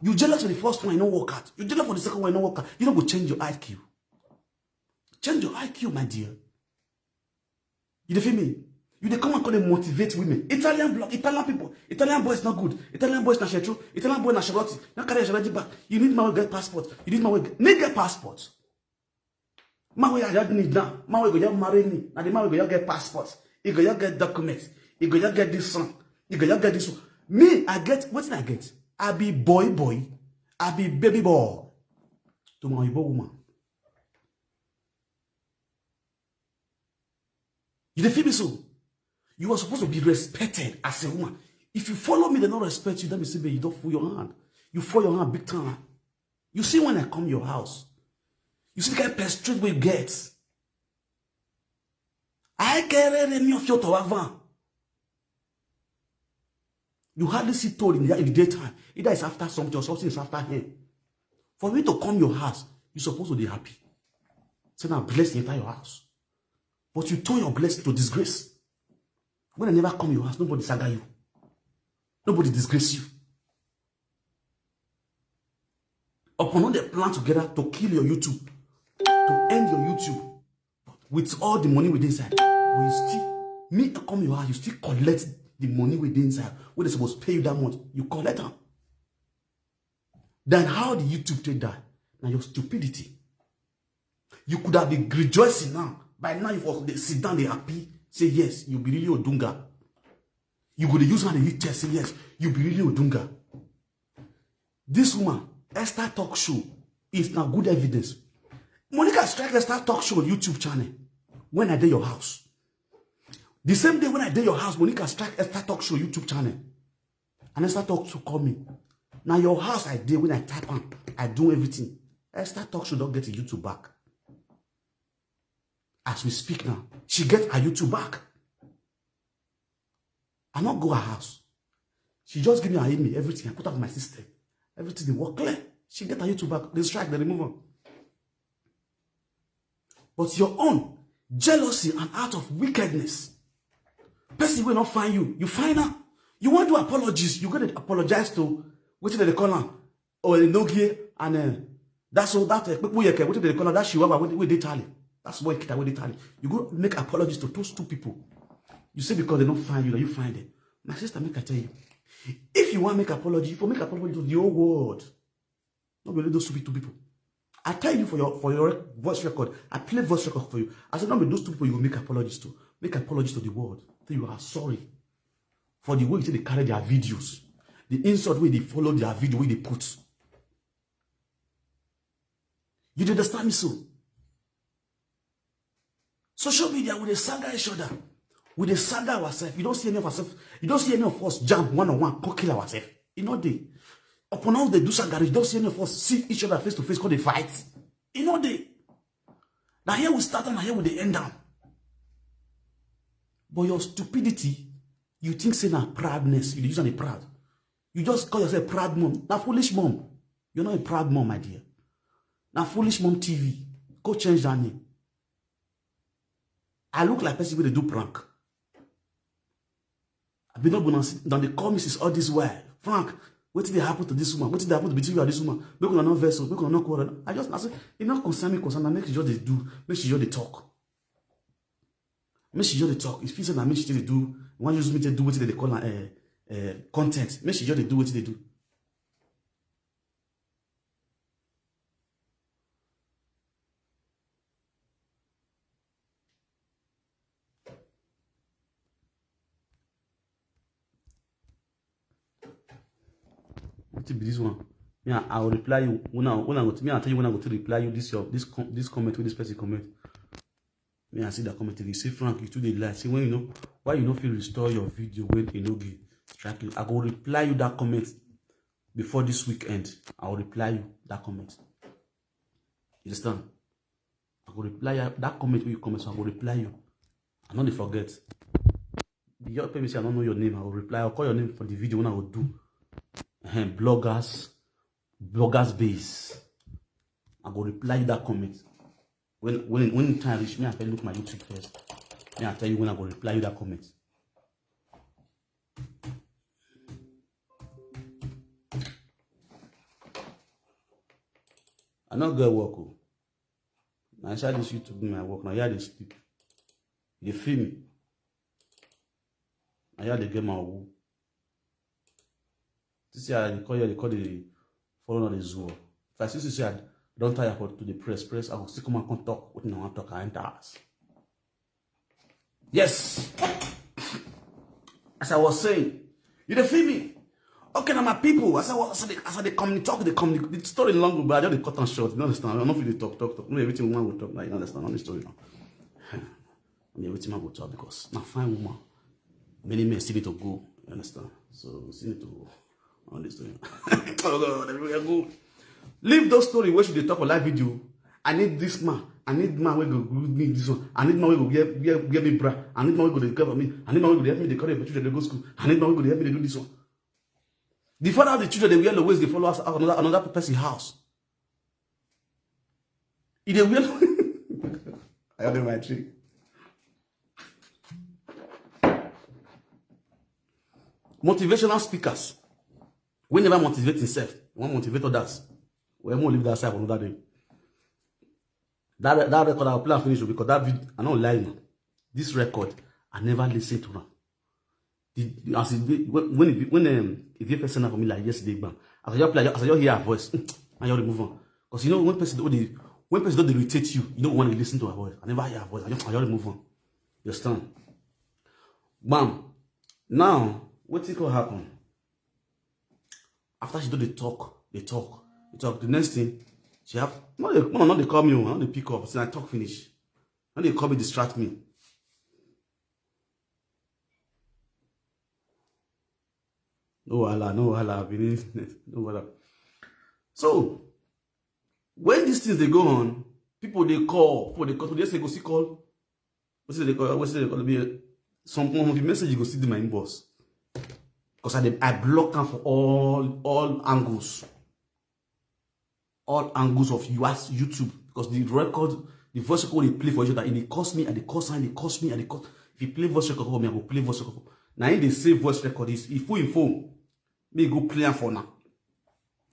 You jealous for the first one, you no work out. You jealous for the second one, you no work out. You no go change your I Q. Change your I Q, my dear. You dey feel me? You dey come and come dey motivate women. Italian block, Italian people, Italian boys not good. Italian boys na shetru, Italian boy na sheroti. Na carry sheroti back. You need man wey get passport. You need man wey get, make get passport. Man wey I just need now. Man wey go just marry me. Na the man wey go just get passport. He go just get documents. He go just get this one. He go just get this one. Me, I get wetin I get. I be boy boy. I be baby boy. To my Oyibo woman. You dey feel me so? You are supposed to be respected as a woman. If you follow me, they no respect you. That means say, babe, you don fool your hand. You fool your hand big time. You see when I come your house, you see the kind of strength wey you get. I carry me of your tower van. You hardly see toll in the, in the daytime. Either it's after something or something is after him. For me to come your house, you supposed to be happy. Say na blessing enter your house. But you turn your blessing to disgrace. When I never come your house, nobody saga you. Nobody disgrace you. Upon all the plan together to kill your YouTube, to end your YouTube, with all the money wey dey inside, but you still, me, I come your house, you still collect the money wey dey inside, wey they supposed pay you that month, you collect am. Then how the YouTube take die? Na your stupidity. You could have been rejoicing now. By now, you for dey sit down, dey happy. Say yes, you be really Odunga. You go dey use hand dey hit chest, say yes, you be really Odunga. This woman, Esther Talk Show, is na good evidence. Monica strike Esther Talk Show YouTube channel when I dey your house. The same day when I dey your house, Monica strike Esther Talk Show YouTube channel. And Esther Talk Show call me. Na your house I dey when I tap am. I do everything. Esther Talk Show don get a YouTube back. As we speak now, she get her YouTube back. I no go her house. She just give me her email, everything. I put am for my system. Everything dey work clear. She get her YouTube back. They strike, they remove am. But your own, jealousy and out of wickedness. Person wey no find you, you find am. You wan do apologies, you go dey apologize to wetin dem dey call am, or Enogie and, uh, that's all that, uh, people here, wetin dem dey call am, that chihuahua wey, wey dey Italy. That's what Kita wey dey Italy. You go make apologies to those two people. You say because they no find you, na you find them. My sister, make I tell you, if you wan make apology, you for make apology to the whole world. No be only those two people. I tell you for your for your voice record, I play voice record for you. I said, no be those two people you make apologies to. Make apologies to the world. Say you are sorry for the way you say they carry their videos, the insult way they follow their video, way they put. You dey understand me so? Social media, we dey saga each other. We dey saga ourselves. You don't see any of ourselves. You don't see any of us jump one on one, go kill ourselves. You know they. Upon all they do saga, you don't see any of us see each other face to face, call the fight. You know they. Now here we start and here we dey end down. But your stupidity, you think say na proudness. You dey use am dey proud. You just call yourself proud mom. Na foolish mom. You're not a proud mom, my dear. Na foolish mom T V. Go change that name. I look like person wey dey do prank. I be not gonna sit down. They call me since all this while. Frank, wetin dey happen to this woman? Wetin dey happen to between you and this woman? Make una no vex o, make una no quarrel. I just, I say, e no concern me, concern na make she just dey do, make she just dey talk. Make she just dey talk. If you say na make she dey do, wan use me to do wetin they call am, eh, eh, content. Make she just dey do wetin they do. Wetin be this one? Me, I, I will reply you when I, when I go to, me, I tell you when I go to reply you this your, this com-, this comment with this person comment. Me, I see that comment again. Say, Frank, you too dey lie. Say, when you know, why you no fit restore your video when e no get strike you? I go reply you that comment before this weekend. I will reply you that comment. You understand? I go reply you that comment wey you comment, so I go reply you. I no dey forget. The your pay me say I don't know your name. I will reply. I'll call your name for the video when I will do. Ehem, bloggers, bloggers base. I go reply you that comment. When, when, when time reach me, I can look my YouTube first. Me, I tell you when I go reply you that comment. I no get work o. Na inside this YouTube be my work. Na here I dey sleep. You dey feel me? Na here I dey get my owo. This year I dey call you, I dey call the follow na the zoo. If I see say I don tire for to dey press, press, I go still come and come talk wetin I wan talk. I enter house. Yes. As I was saying, you dey feel me? Okay, now my people, as I was, as I dey, as I dey communicate, talk, dey communicate. The story long, but I just dey cut am short. You understand? I no fit dey talk, talk, talk. No, everything woman go talk, now you understand. Only story now. Only everything man go talk because na fine woman. Many men still need to go. You understand? So we still need to go on this story. Oh God, everywhere go. Leave those story wey she dey talk for live video. I need this man. I need man wey go give me this one. I need man wey go wear, wear, wear me bra. I need man wey go dey care for me. I need man wey go dey help me dey carry my children dey go school. I need man wey go dey help me dey do this one. The father of the children dey wear low waist, dey follow us out another, another person house. E dey wear. I don't know my tree. Motivational speakers wey never motivate himself, wan motivate others. Well, mo leave that side for another day. That re-, that record I will play and finish o, because that vid-, I no lie now. This record, I never listen to am. The, as it, when, when, when, um, if you first send am for me like yesterday, bam, as I just play, as I just hear her voice, I just remove am. 'Cause you know when person don dey, when person don dey irritate you, you no want to listen to her voice. I never hear her voice. I just, I just remove am. You understand? Bam. Now, wetin come happen? After she don dey talk, dey talk, dey talk. The next thing, she have, no, they, no, no, they call me, oh, no, they pick up. Since I talk finish, no, they call me, distract me. No wahala, no wahala, Benin, no wahala. So, when these things dey go on, people dey call, people dey call. Today, say go see call. Wetin they call, wetin they call me? Some of the message you go see in my inbox. 'Cause I dey, I block am for all, all angles. All angles of you as YouTube. Because the record, the voice record they play for each other, and they curse me, and they curse, and they curse me, and they curse. If you play voice record for me, I go play voice record. Now, if they save voice record, is if you phone, me go play am for now.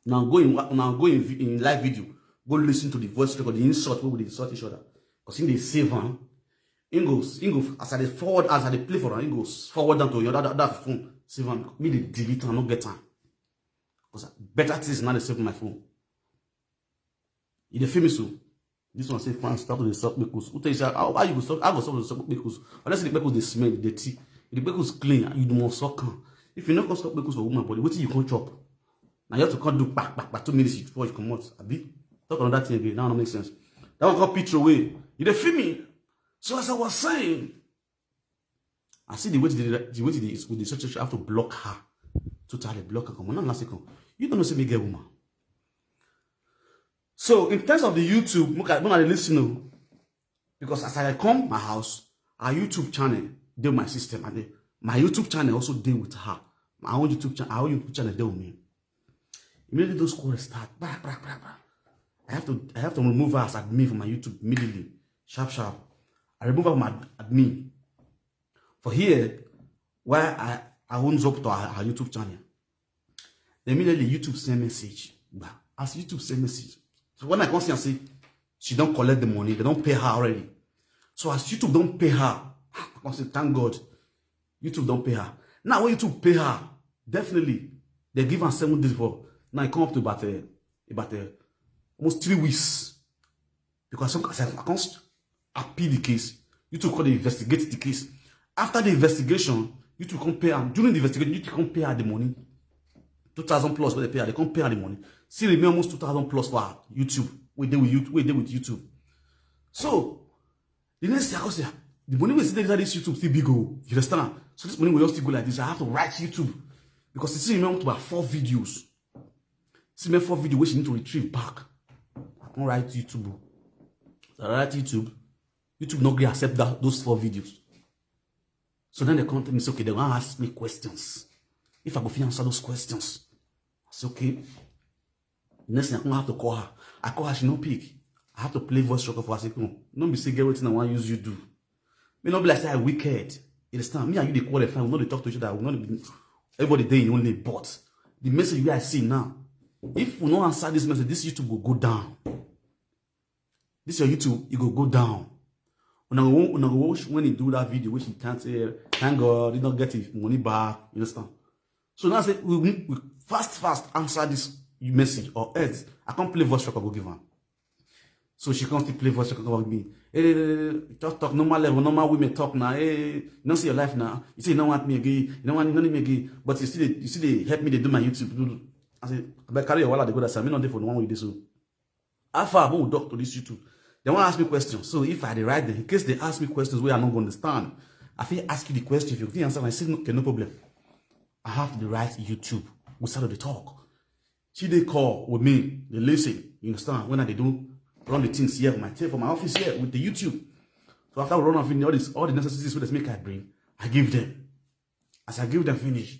Now go in, now go in, in live video, go listen to the voice record, the insult wey we dey insult each other. 'Cause him dey save am. Him go, him go, as I dey forward, as I dey play for am, him go forward am to your other, other phone, save am. Me dey delete am, no get am. 'Cause better things now dey save my phone. You dey feel me so? This one say fans stop to dey suck kpekus. Who tell you say how, how you go suck? How go suck to suck kpekus? Unless the kpekus dey smell, the dirty. If the kpekus clean, you must suck am. If you no come suck kpekus for woman body, wetin you come chop? Now you have to come do back, back, back two minutes before you comot. Abi talk another thing again. That no make sense. That one come pitch away. You dey feel me? So as I was saying, I see the way the, the way the, with the social, I have to block her. Totally block her. Come on, not last second. You don't know say me get woman. So in terms of the YouTube, look at when I listen to, because as I come my house, our YouTube channel dey my system, and then my YouTube channel also dey with her. My own YouTube channel, our own YouTube channel dey with me. Immediately those quarrels start, bra, bra, bra, bra. I have to, I have to remove her as admin from my YouTube immediately, sharp, sharp. I remove her from ad- admin. For here, why I, I owns up to her, her YouTube channel. Then immediately YouTube send message. Bah, as YouTube send message, so when I come see and say she don't collect the money, they don't pay her already. So as YouTube don't pay her, I come say thank God, YouTube don't pay her. Now when YouTube pay her, definitely they give her seven days for. Now I come up to about uh, about uh, almost three weeks, because some as I can't appeal the case, YouTube come dey investigate the case. After the investigation, YouTube come pay am. During the investigation, YouTube come pay her the money. Two thousand plus wey they pay her, they come pay her the money. Still remain almost two thousand plus for her YouTube. We dey with YouTube. We dey with YouTube. So the next thing I go say, the money we see inside this YouTube still big o. You understand? So this money will just still go like this. I have to write YouTube because it still remain to about four videos. See me four video wey she need to retrieve back. I come write YouTube. So I write YouTube. YouTube no gree accept that those four videos. So then they come tell me say okay, they wan ask me questions. If I go fit answer those questions, I say okay. Next thing I come have to call her. I call her, she no pick. I have to play voice record for her. Say come, no be say get wetin I wan use you do. Me no be like say I wicked. You understand? Me and you dey qualify. We no dey talk to each other. We no dey. Everybody dey in only but the message wey I see now. If we no answer this message, this YouTube go go down. This your YouTube, e go go down. Una go una go watch when he do that video, which he can't say thank God he don't get his money back. You understand? So now say we, we fast fast answer this message or else I can't play voice record go give am. So she comes to play voice record with me. Hey, hey, hey, hey, just talk normal level, normal women talk now. Hey, you don't see your life now. You say you don't want me again. You don't want you don't need me again. But you still you still dey help me. They do my YouTube. I say, but carry your wallet. They go that side. Me not there for the one with this. So how far I won't talk to this YouTube. They want to ask me questions. So if I dey write them, in case they ask me questions where I don't understand, I fit ask you the question. If you fit answer, I say no, okay, no problem. I have to write YouTube. We start to talk. She dey call with me, they listen. You understand? When I dey do run the things here for my for my office here with the YouTube. So after we run off in all this all the necessities wey dey make I bring, I give them. As I give them finish,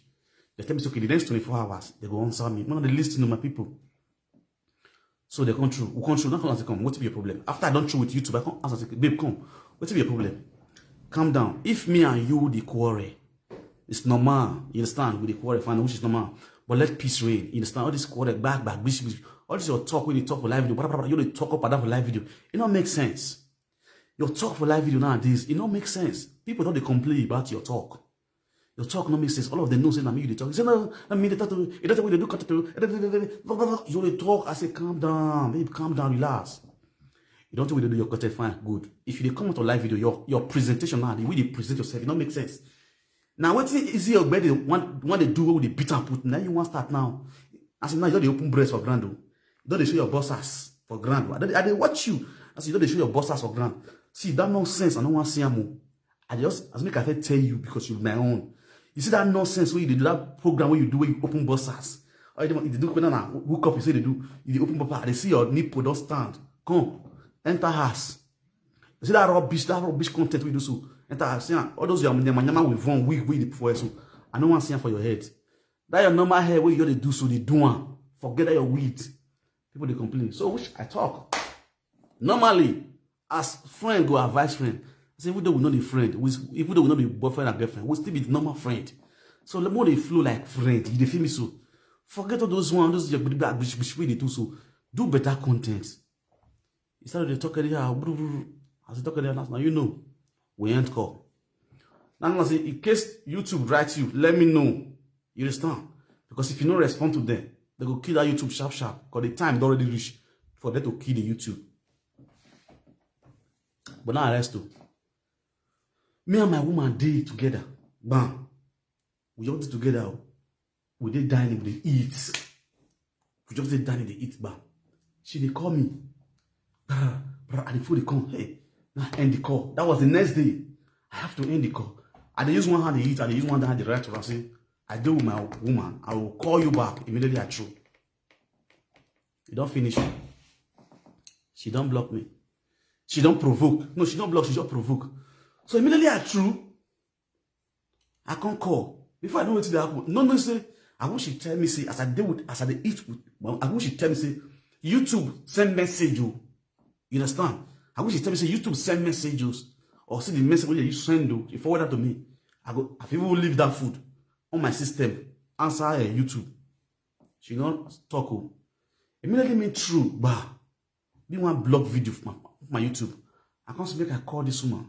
they tell me say okay, the next twenty-four hours they go answer me. One of the listening to my people. So they come through. We come through. Not come as they come. What be your problem? After I don't through with YouTube, I come ask and say, babe, come. What be your problem? Calm down. If me and you the quarrel, it's normal. You understand? We the quarrel, fine, which is normal. But let peace reign. You understand? All this quarrel, back, back, bish, bish. All this your talk when you talk for live video, blah, blah, blah, you dey talk up and down for live video. It don't make sense. Your talk for live video nowadays, it don't make sense. People don't dey complain about your talk. Your talk no make sense. All of them know say na me you dey talk. You say no, na me dey talk to. You don't tell me they do cut to. You dey talk. I say calm down, babe, calm down, relax. You don't tell me they do your content fine, good. If you dey come out of live video, your your presentation now, the way you present yourself, it don't make sense. Now what is your bed one one they do what they beat and put? Now you want start now. I say now you don't dey open breast for ground o. You don't dey show your boss ass for ground o. I don't I dey watch you. I say you don't dey show your boss ass for ground. See that nonsense. I don't want see am o. I just as make I fit tell you because you be my own. You see that nonsense wey you dey do, that program wey you do, wey you open boss ass. All you dey you dey do when na hook up, you say they do, you dey open bumper, I dey see your nipple don stand. Come, enter house. You see that rubbish, that rubbish content wey you do so. Enter house, see am. All those your nyama nyama with von wig wey you dey put for head so, I no wan see am for your head. That your normal hair wey you just dey do so, dey do am. Forget that your wig. People dey complain. So which I talk. Normally, as friend go advise friend, I say even though we no be friend, we, even though we no be boyfriend and girlfriend, we still be normal friend. So let me dey flow like friend. You dey feel me so? Forget all those one, those your big black bitch bitch wey dey do so. Do better content. You start to dey talk anyhow. Bru, bru, bru. As you talk anyhow, now you know. We end call. Now I say in case YouTube write you, let me know. You understand? Because if you no respond to them, they go kill that YouTube sharp sharp. Because the time don already reach. for them to kill the YouTube. But now I rest too. Me and my woman dey together. Bam. We just dey together. Oh. We dey dining, we dey eat. We just dey dining, dey eat. Bam. She dey call me. Brah, brah, and the phone dey come. Hey, now end the call. That was the next day. I have to end the call. I dey use one hand dey eat, I dey use one hand dey write to her say, I dey with my woman. I will call you back immediately I through. E don finish. She don block me. She don provoke. No, she don block, she just provoke. So immediately I through, I come call. Before I know wetin dey happen. No, no, say, I wish she tell me, say, as I dey with, as I dey eat with, well, I wish she tell me, say, YouTube send message, oh. You understand? I wish she tell me, say, YouTube send message, oh. Or see the message wey you send, oh. She forward that to me. I go, I fit even leave that food on my system. Answer her YouTube. She don talk, oh. Immediately me through, bah. Be one block video for my, my YouTube. I come say, make I call this woman.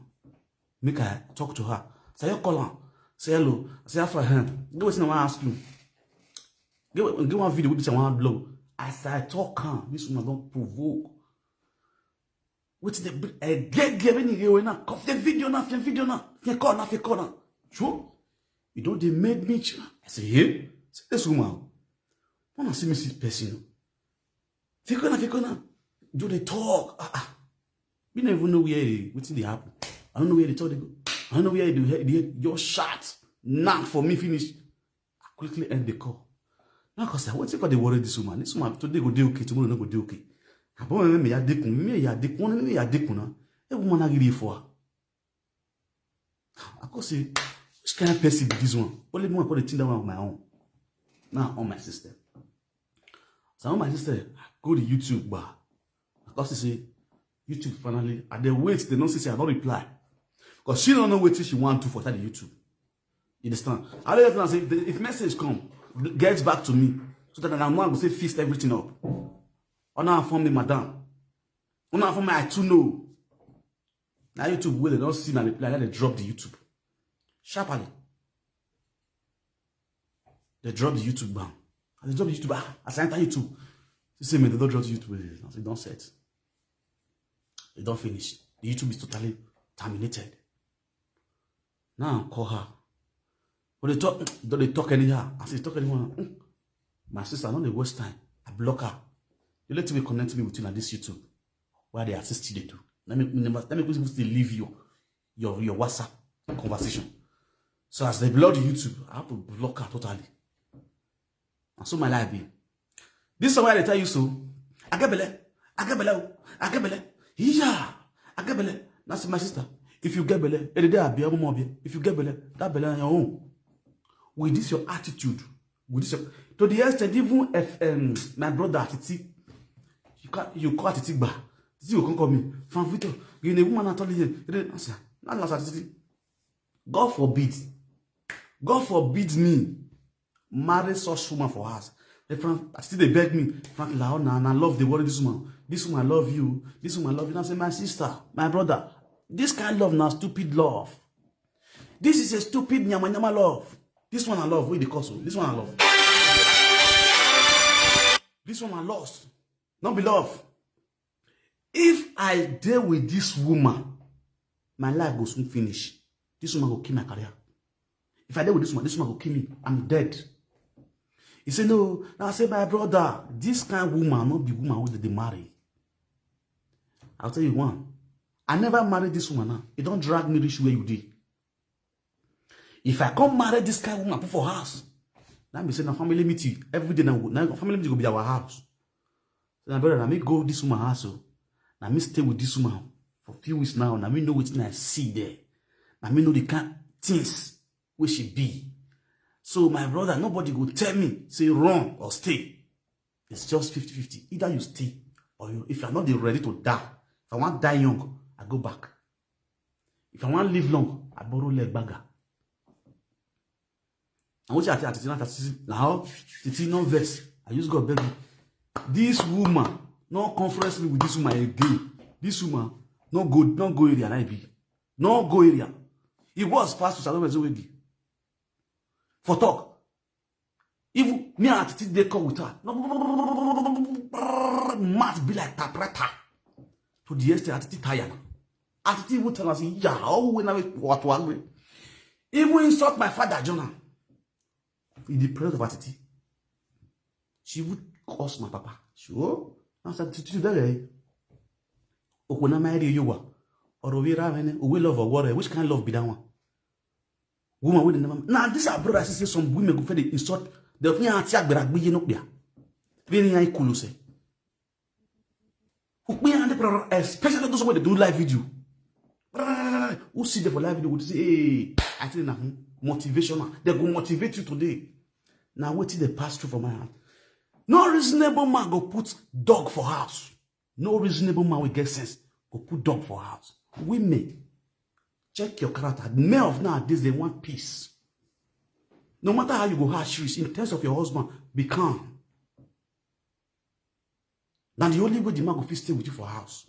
Make I talk to her. Say, you call her. Say, hello. I say, how far, eh? Get wetin I wan ask you. Get, get one video wey be say I wan blow. As I talk am, this woman don provoke. Wetin dey bring, eh, get, get, when you hear now, come the video now, the video now, the call now, the call now. Sure? You don dey make me ch-, I say, hey, see this woman. Wanna see me see person. Fikona, Fikona. Do they talk? Ah, ah. We don't even know where, wetin dey happen. I don't know where the talk dey go. I don't know where the, the, your shot knock for me finish. I quickly end the call. Now, cause I, wetin call dey worry this woman? This woman today go dey okay, tomorrow no go dey okay. I born me ya dekun, me ya dekun, me ya dekun na. E woman na give for her. I come say, which kind of person be this one? Only me I come dey think that one on my own. Now on my sister. So on my sister, I go to YouTube bar. I come say, YouTube finally. I dey wait, they don't say, say I don't reply. Because she don't know wetin she want to for that YouTube. You understand? I don't know say, if message come, get back to me. So that I know I go say fix everything up. Una inform me, madam. Una inform me, I too know. Now YouTube, wey they don't see my reply, now they drop the YouTube. Sharply. They drop the YouTube ban. And they drop the YouTube, ah, as I enter YouTube. She say, man, they don't drop the YouTube. I say, don't set. They don't finish. The YouTube is totally terminated. Now I call her. But they talk, they talk anyhow. I say, talk anyhow. Mm. My sister, I don't dey waste time. I block her. You let me connect me with you on this YouTube. Why they assist you, they do. Let me, let me, let me quickly leave you. Your, your WhatsApp conversation. So as they block the YouTube, I have to block her totally. And so my life be. This is why they tell you so. I get belle. I get belle. I get belle. Yeah. I get belle. Now see my sister. If you get belle, any day I be a woman. If you get belle, that belle on your own. With this your attitude, with this your, to the extent even if, um, my brother Titi, you call, you call Titi gba, Titi will come call me. Fan Victor, you need a woman at all here. I say, not last Titi. God forbid. God forbid me marry such woman for us. The Frank, I still they beg me. Frank Laona, and I love the worry this woman. This woman love you. This woman love you. And I say, my sister, my brother, this kind of love now stupid love. This is a stupid nyama nyama love. This one I love. Wait the cause. This one I love. This one I lost. Not be love. If I deal with this woman, my life go soon finish. This woman go kill my career. If I deal with this woman, this woman go kill me. I'm dead. He said, no. Now I say, my brother, this kind of woman, not be woman who did they marry. I'll tell you one. I never married this woman now. You don't drag me reach where you did. If I come marry this kind of woman, put for house. Now me say, na family meeting. Every day now, now family meeting go be our house. So my brother, now me go this woman house. Oh. Now me stay with this woman for few weeks now. Now me know wetin I see there. Now me know the kind things where she be. So my brother, nobody go tell me, say run or stay. It's just fifty fifty. Either you stay or you, if you're not ready to die, if I want die young, I go back. If I want live long, I borrow leg bagger. And what I tell Titi, now Titi, now Titi no vex. I use God beg you. This woman, no conference me with this woman again. This woman, no go, no go area, I be. No go area. It was Pastor Salome Zowegi. For talk. Even me and Atiti dey call with her. Mouth be like typewriter. To the extent Atiti tire na. Atiti even tell us, yeah, oh, when I what angry. Even insult my father, Jonah. In the presence of Atiti. She would curse my papa. She, oh, I said, Titi, there. Okuna my area you were. Or we ra mene, we love or what? Which kind of love be that one? Woman with the never. Now, this our brother say some women go for the insult. The thing I tell Beragbi, you know, yeah. Very high cool say. Ukpe and the brother, especially those who dey do live video. Who see them for live video would say, hey, I think na motivational. They go motivate you today. Now, what did they pass through for my hand? No reasonable man go put dog for house. No reasonable man will get sense. Go put dog for house. Women, check your character. Men of nowadays, they want peace. No matter how you go harsh, in terms of your husband, be calm. Now, the only way the man go fit stay with you for house.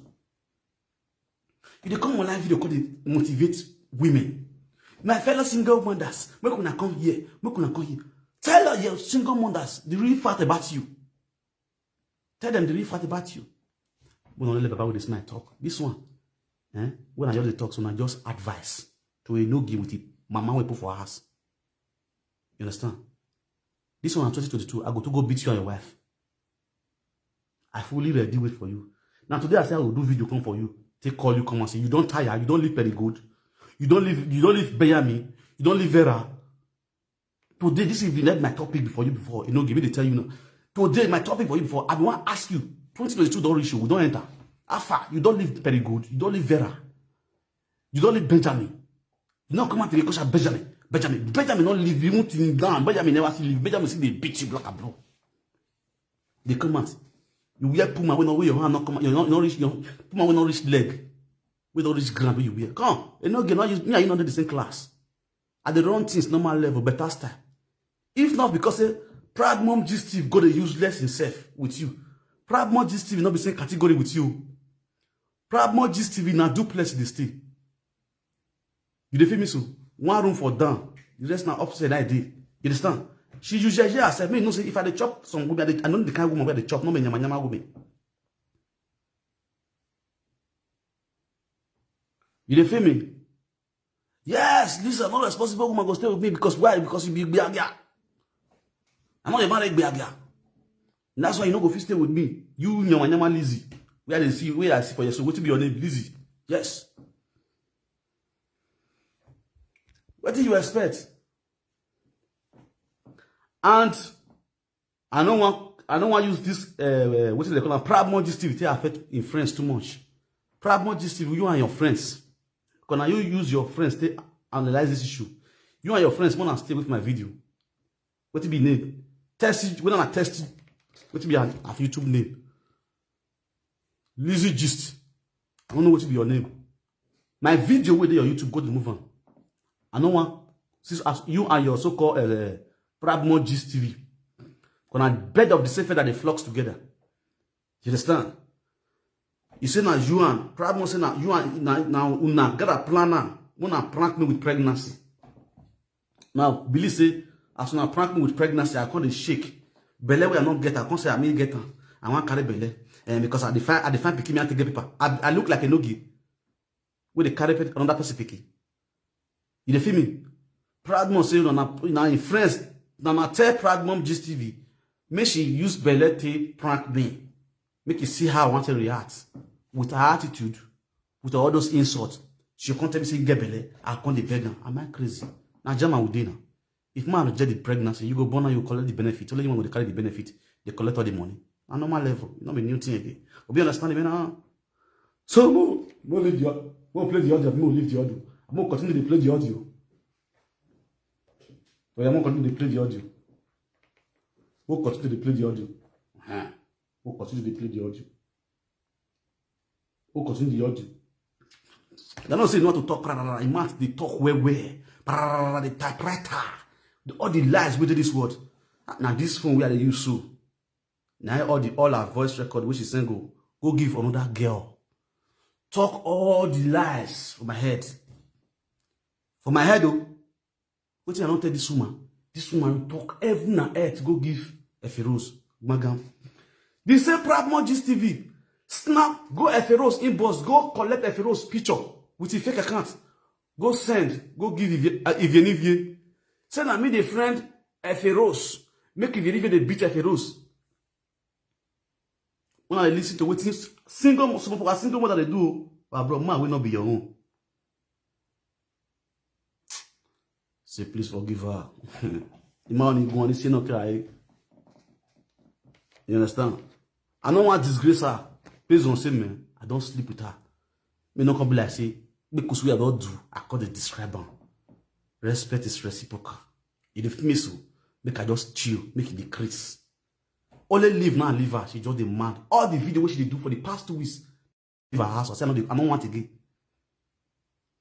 You dey come on live video call dey motivate women. My fellow single mothers, make una come here, make una come here. Tell your single mothers the real fact about you. Tell them the real fact about you. When I let Baba with this my talk, this one, eh? When I just dey talk, so na just advice to a no give with it. Mama will put for house. You understand? This one na twenty twenty-two. I go to go beat you and your wife. I fully ready wait for you. Now today I say I will do video come for you. Take call you come and say you don't tire, you don't leave Perigold, you don't leave, you don't leave Benjamin, you don't leave Vera. Today, this evening, let my topic before you before. You know, give me the tell you now. Today, my topic for you before. I want ask you. twenty twenty-two don't reach you. We don't enter. How far? You don't leave Perigold. You don't leave Vera. You don't leave Benjamin. You don't come out to the question Benjamin. Benjamin. Benjamin don't leave. You won't think down. Benjamin never see leave. Benjamin see they beat you black and blue. They come out. You wear Puma when your hand not come out. You not, you not reach your Puma when not reach leg. We don't reach ground where you wear. Come. You know, you know, you, me and you not in the same class. I dey run things normal level, better style. If not because say Proud Mom Gist T V go dey useless himself with you. Proud Mom Gist T V not be same category with you. Proud Mom Gist T V na duplex dey stay. You dey feel me so? One room for down, the rest na upstairs that day. You understand? She usually herself. Me you know say if I dey chop some women, I, dey, I know the kind of woman where they chop, not me nyama nyama women. You dey feel me? Yes, Lisa, no responsible woman go stay with me because why? Because you be gbiagia. I'm not a married gbiagia. That's why you no go fit stay with me. You nyama nyama Lizzy. Where they see, where I see for yourself. What be your name? Lizzy. Yes. What do you expect? And I don't want I don't want use this uh, uh, what is they call am Proud Mom Gist T V take affect in friends too much. Proud Mom Gist T V, you and your friends. Because now you use your friends to analyze this issue. You and your friends wanna stay with my video. What be name? Test it when I test it. What be an of YouTube name? Lizzy Gist. I don't know what be your name. My video wey dey your YouTube, go remove am. I no want since as you and your so-called uh, Proud Mom Gist T V. Gonna bed of the same feather they flocks together. You understand? You say now you and Proud Mom say now you and now now una gotta plan am. Wanna prank me with pregnancy. Now believe say as una prank me with pregnancy, I can't shake. Belle where I not get, I can't say I may get am. I want carry belle. And because I define I define picking me to get paper. I, I look like a nogi. Where they carry pe- another person picking. You dey feel me? Proud Mom say no na na in friends. Na na tell Proud Mom Gist T V. Make she use belle take prank me. Make you see how I want to react with her attitude, with all those insults. She come tell me say get belle. I come dey beg am. Am I crazy? Na jama we dey now. If man reject the pregnancy, you go born and you collect the benefit. Only you want to carry the benefit. They collect all the money. Na normal level. Not be new thing again. But be understanding me now. So mo mo leave the mo play the audio. Mo leave the audio. Mo continue to play the audio. Oh yeah, mo continue to play the audio. Mo continue to play the audio. Huh. Mo continue to play the audio. Mo continue the audio. They don't say not to talk. Rah, rah, rah. He must they talk where where. Rah, rah, rah, rah, the typewriter. The, all the lies within this world. Now this phone where they use so. Now all the all our voice record which is single. Go give another girl. Talk all the lies for my head. For my head, oh. Wetin I don tell this woman? This woman talk heaven and earth, go give Efe Rose gbagam. The same Prabmo Gist T V snap, go Efe Rose inbox, go collect Efe Rose picture with his fake account. Go send, go give Ivie, uh, Ivie Nivie. Say na me dey friend Efe Rose. Make Ivie Nivie dey beat Efe Rose. When I listen to wetin single, some of our single mother dey do, but bro, man, we not be your own. Say, "Please forgive her." The man, he go on, he say, "No cry." You understand? I don't want disgrace her. Please don't say, "Man, I don't sleep with her." Me no come be like say, because we I don't do, I call the describe am. Respect is reciprocal. You dey feel me so? Make I just chill, make it decrease. Only leave now, leave her. She just dey mad. All the video wey she dey do for the past two weeks, leave her house. I say, "I no dey, I no want again."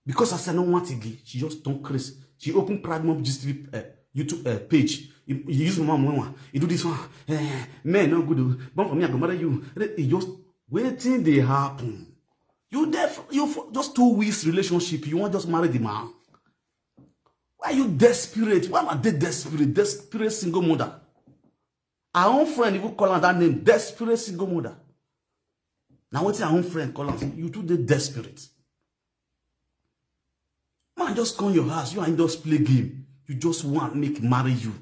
Because I say, "I no want again," she just turn craze. She open Pride Mom Gist T V, uh, YouTube, uh, page. You, you use my mom one. You do this one. Eh, men no good. Born for me, I go marry you. It just, wetin dey happen? You def, you for just two weeks relationship, you want just marry the man. Why you desperate? Why am I dey desperate? Desperate single mother. Our own friend even call her that name, desperate single mother. Now what our own friend call us? You too dey desperate. Man just come your house, you and just play game. You just want make marry you.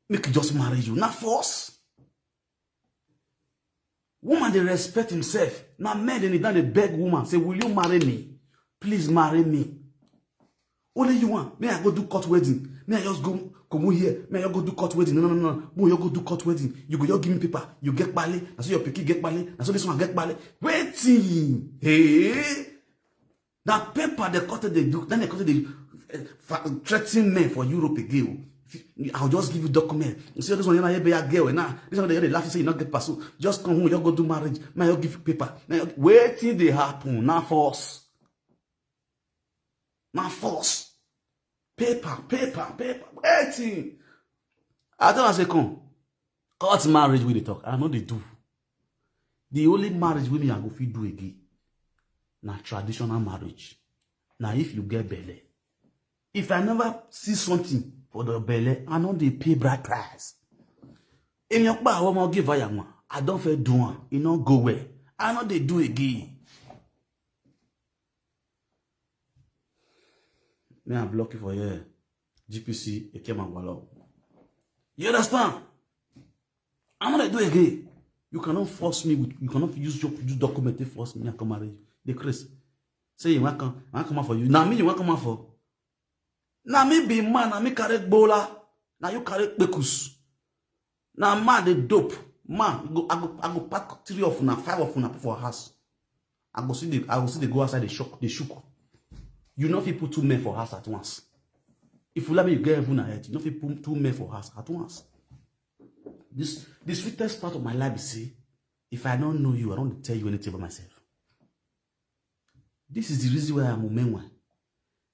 Make just marry you. Not force. Woman dey respect himself. Now men dey down dey beg woman, say, "Will you marry me? Please marry me." Only you want. May I go do court wedding? May I just go come here? May I go do court wedding? No, no, no, no. Boy, you go do court wedding. You go, you give me paper. You get pale. I say your pikin get pale. I say this one get pale. Waiting. Hey. That paper they cut it, they do. Then they cut it, they uh, threaten men for Europe again. I'll just give you document. You see this one, you know, you be a girl. Now, this one, they laugh, say you not get pursue. Just come home, you go do marriage. Now you give paper. Now, waiting they happen. Now force. Now force. Paper, paper, paper. Waiting. I tell her, say, "Come. Court marriage we dey talk. I know they do. The only marriage wey me I go fit do again na traditional marriage. Now if you get belle, if I never see something for the belle, I know they pay bride price. In your pa, I wan give her one. I don't feel do one. E no go well. I know they do again." Me, I block you for here. G P C, Ekema Walo. You understand? I'm gonna do again. You cannot force me with, you cannot use your, use document to force me and come marry you. The Chris. Say you want come, I come out for you. Now me, you want come out for. Now me be man, now me carry bola. Now you carry bekus. Now man, they dope. Man, go, I go, I go pack three of una, five of una for house. I go see the, I go see the go outside the shock, the shook. You know if you put two men for house at once. If you let me, you get heaven ahead. You know if you put two men for house at once. This, the sweetest part of my life is say, if I don't know you, I don't tell you anything about myself. This is the reason why I'm a man one.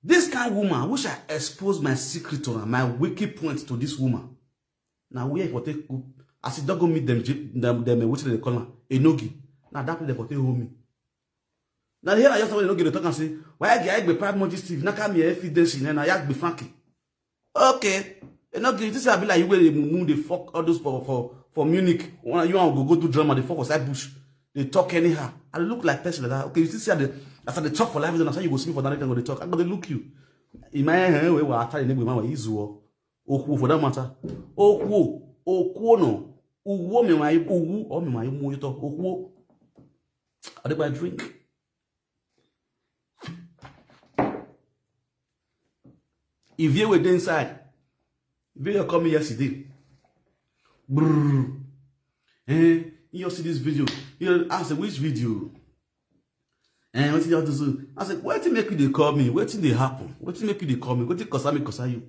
This kind of woman, I wish I exposed my secret to her, my wicked point to this woman. Now where for take go? As it don't go meet them, them, them, eh, wetin they call am? Enogi. Now that place they for take hold me. Now here I just want Enogi to talk and say, "Why I get be prime Mojis Steve? Now come here, evidence, and I act be Frankie." Okay. Enogi, this I be like you where they mumu, they fuck all those for, for, for Munich. When you want to go, go do drama, they fuck outside bush. They talk anyhow. I look like person like that. Okay, you see, see, I dey, as I dey talk for life, that's how you go see me for that, they talk. I go dey look you. In my hand, we were after the name of my Izuo. Okwo for that matter. Okwo. Okwo no. Uwo me my uwu. Oh me my uwu you talk. Okwo. I dey buy drink. If you were inside, if you come yesterday. Brrr. Eh, you see this video. You ask, "Which video?" And wetin you have to do? I said, "Wetin make you dey call me? Wetin dey happen? Wetin make you dey call me? Wetin concern me concern you?"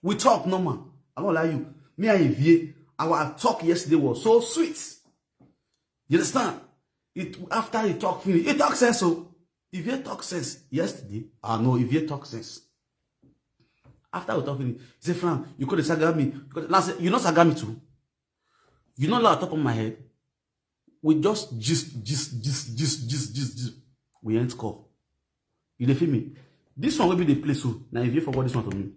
We talk normal. I don't lie you. Me and Ivie, our talk yesterday was so sweet. You understand? It, after he talk finish, he talk sense. So Ivie talk sense yesterday. I know Ivie talk sense. After we talk finish, he say, "Frank, you could saga me." You could, I say, "You know saga me too. You know la top of my head." We just gist, gist, gist, gist, gist, gist, gist. We end call. You dey feel me? This one will be the place. So now if you forward this one to me,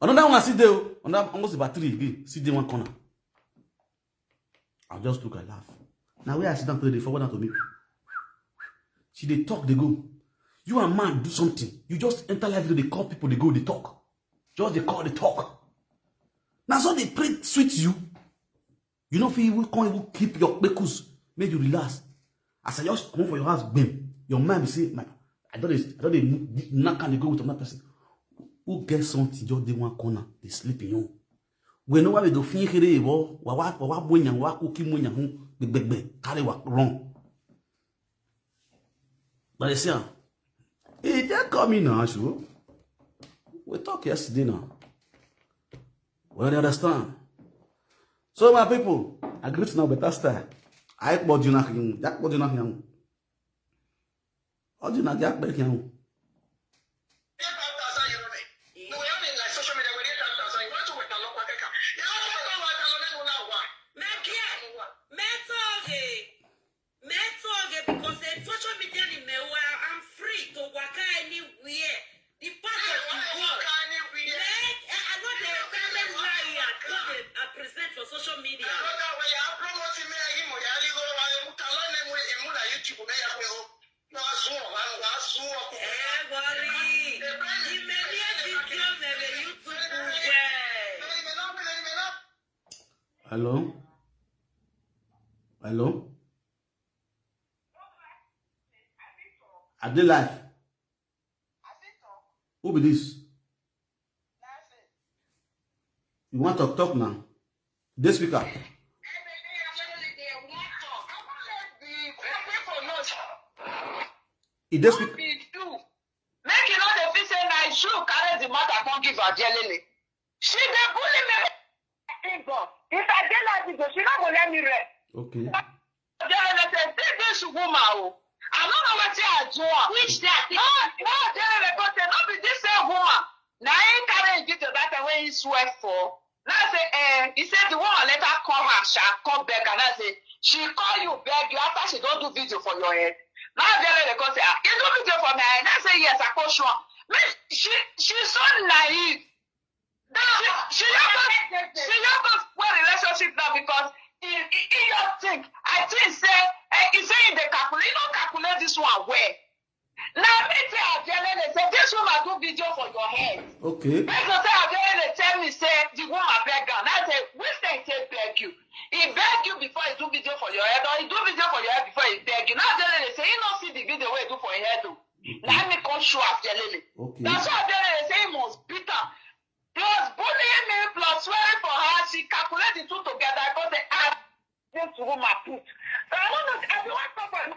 Another one, I see there, another, almost about three again. See there one corner. I'll just look and laugh. Now where I sit down today, they forward that to me. She dey talk, they go. You and man do something. You just enter live, they call people, they go, they talk. Just they call, they talk. Now so they pray sweet you. You know, if you can't even keep your pekus, make you relax. As I just come for your house, bam, your mind be say, my, I don't, I don't knock and they go with another person. Who get something, just dey one corner, they sleep in you. We know why we do fin here, wa wa wa wa bonya wa kuki munya hu, big big big, carry wa run. But you see, ah, he just call me now, sure. We talk yesterday now. Well, they understand. So my people, I greet now better style. I bought you nothing. That bought you nothing. All you na get back now. Metoge, metoge, because eh, social media ni mewa, I'm free to waka anywhere. The part of the world. Make, eh, I no dey tell them lie, I no dey, I present for social media. Eh, worry. Ime ni ejike o mere YouTube we. Hello? Hello? I dey live. Who be this? You want to talk now? This speaker. It dey speak. Make you no dey feel say na you carry the matter come give Adelele. She dey bully me. If I dey like this, she no go let me rest. Okay. Adelele say, see this woman o. I no know wetin I do am. Which day I take No, no, Adelele go say, no be this same woman. Na him carry him video that time wey he swear for. Now say, eh, he said the woman later call her, sha, come beg, and I say, she call you, beg you after she don do video for your head. Now Adelele go say, ah, he do video for my head. I say, yes, I go show am. Me, she, she so naive. She, she just, she just spoil relationship now because he, he, he just think. I think say, eh, he say he dey calculate. He no calculate this one well. Now me tell Adelele say this woman do video for your head. Okay. Person say Adelele tell me say the woman beg am. I say, which thing he take beg you? He beg you before he do video for your head, or he do video for your head before he beg you? Now Adelele say he no see the video wey he do for him head o. Now me come show Adelele. Okay. That's why Adelele say he must beat am. He was bullying me plus swearing for her. She calculate the two together. I go say, ah, this woman put. So I don't know. I be one person.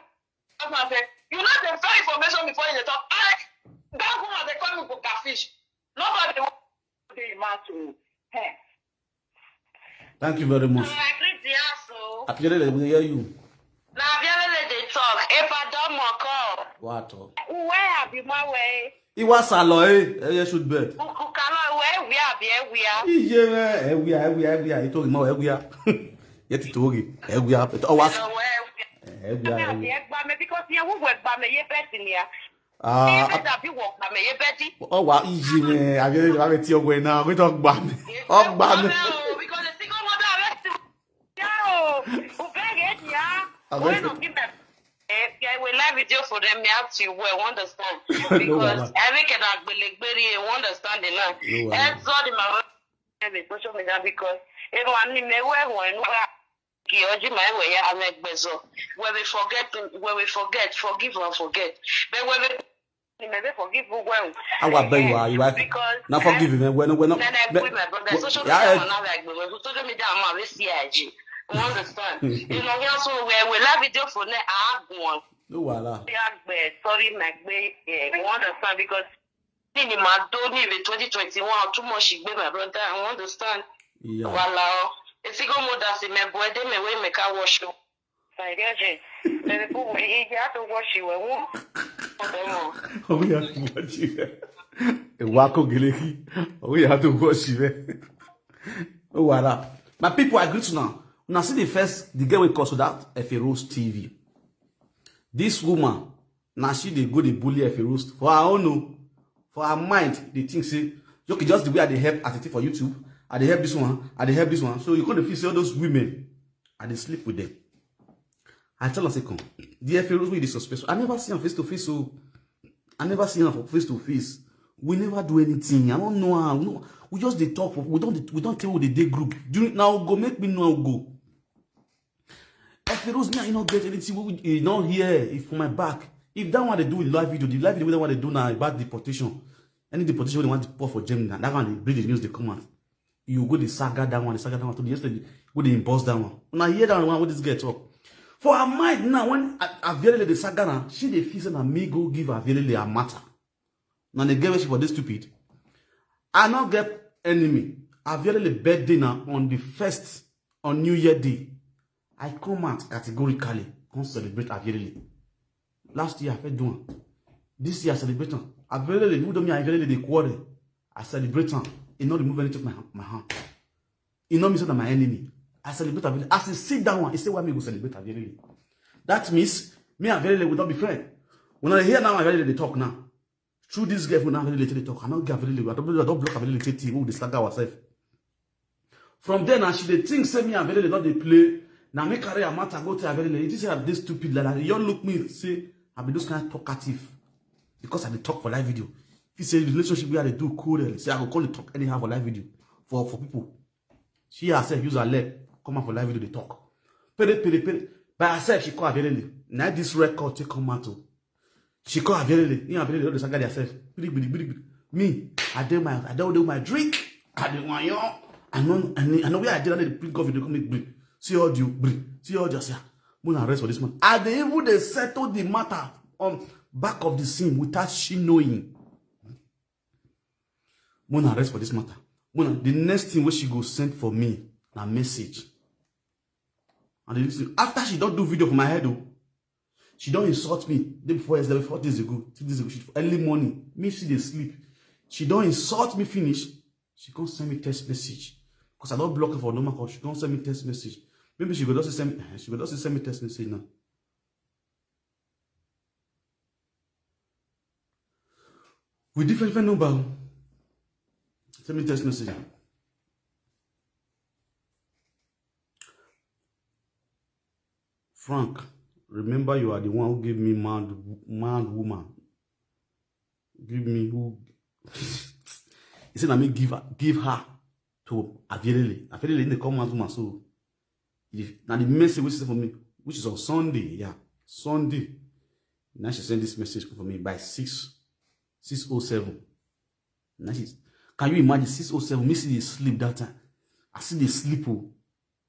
Husband say, you know the fair information before you dey talk. I, that woman dey call me Buka fish. Nobody want to be man to me. Hey. Thank you very much. I greet the house o. Adelele, we hear you. Na Adelele dey talk. If I don moko. What? Where I be my way? Iwa salo eh. Eh, you should bet. Ukalo where we are, be where. Iye we, eh, we are, eh, we are, eh, we are. Ito mo, eh, we are. Yet it ogi, eh, we are. But owas, So where we eh, we are, eh, we are. Egba me because you who egba me ye beti ni ya. Ah, That be work me ye beti. oh wa, iye me. I get, I get your way now. We talk about me. Oh, about me. Because the single mother arrest him. Yo, ubege ya. I When get you give them, eh, yeah, we live video for them. Me ask you well, we understand. No, Because wahala. Every kid agbelegberi, we understand the now. No, wahala. That's all the mama the social media because everyone ni me we we no wa ki oji my we ya amegbezo. When we forget, when we forget, forgive and forget. But when we ni me we forgive we well. Awa be you are, you are. Because Now forgive me. When, when, Then I when, quit my brother. when- Social yeah, media, now like when social media, I'm a C I G. You understand? You know, we also we we live video for ne ah go on. No wahala. Sorry, my way. Yeah, you understand because in my Doni in twenty twenty-one, too much she be my brother. I understand. Yeah. Wala. It's a good mother. See my boy, they may we make a wash you. My girl, she. Then the people we eat, you have to wash you. I won't. Oh, we have to watch you. A wako geleki. Oh, we have to watch you. Oh, wahala. My people, I greet you now. Now see the first, the girl we call so that F A Rose T V. This woman, now she dey go the bully F A Rose for her own, oh. For her mind, they think say Okay, just the way I dey help Atiti for YouTube, I dey help this one, I dey help this one. So you come dey feel say all those women, I dey sleep with them. I tell her say, come, the F A Rose wey dey suspect, I never see am face to face, so I never see am for face to face. We never do anything. I don't know her. We, no, we just dey talk. We don't, we don't tell the day group. During now go make me know go. F A Rose, me, I no get anything wey you no hear if for my back. If that one they do in live video, the live video wey that one they do now about deportation. Any deportation wey they want to pour for Germany, that one they bring the news, they come out. You go the saga that one, the saga that one. To the yesterday, go the boss that one. When I hear that one, what this girl talk? For her mind now, when Aviarile the saga now, she dey feel say na me go give Aviarile a matter. Now they get where she for this stupid. I not get enemy. Aviarile birthday now on the first, on New Year Day. I come out categorically, come celebrate Aviarile. Last year I felt do am. This year I celebrate am. Aviarile, who do me Aviarile dey quarrel. I celebrate am. E no remove anything from my, my hand. E no mean say na my enemy. I celebrate Aviarile. As he sit down, he say, why me go celebrate Aviarile? That means me and Aviarile will not be friend. When I hear now Aviarile dey talk now, through this girl who now Aviarile dey talk, I no get Aviarile. I don't, I don't block Aviarile T T. We dey stagger ourselves. From there now, she dey think say me and Aviarile don dey play. Now me carry her matter go to Aviarile. You think say I dey stupid like that? You look me say I be those kind of talkative because I dey talk for live video. If you say the relationship we are dey do cool, say I go call the talk anyhow for live video for, for people. She herself use her leg, come out for live video, dey talk. Pere, pere, pere. By herself, she call Aviarile. Now this record take come out o. She call Aviarile. Me and Aviarile don dey saga herself. Bidi, bidi, bidi, bidi. Me, I dey my, I dey with my drink. I dey one young. I know, I know, I know where I dey. I dey drink coffee, dey come make bri. See audio, bri. See audio, say, ah, Mona rest for this man. I dey even dey settle the matter on back of the scene without she knowing. Mona rest for this matter. Mona, the next thing wey she go send for me na message. And they listen. After she don do video for my head, oh, she don insult me day before yesterday, four days ago, three days ago. She, early morning, me she dey sleep. She don insult me finish. She come send me text message because I don block her for normal call. She come send me text message. Maybe she go just send me, eh, she go just send me text message now. With different, different number. Send me text message. Frank, remember you are the one who gave me mad, mad woman. Give me who? He said, let me give her, give her to Aviarile. Aviarile in the come mad woman. So if, now the message which is for me, which is on Sunday, yeah, Sunday. Now she sent this message for me by six, six oh seven. Now she's, can you imagine six oh seven? Me see dey sleep that time. I see dey sleep. Oh,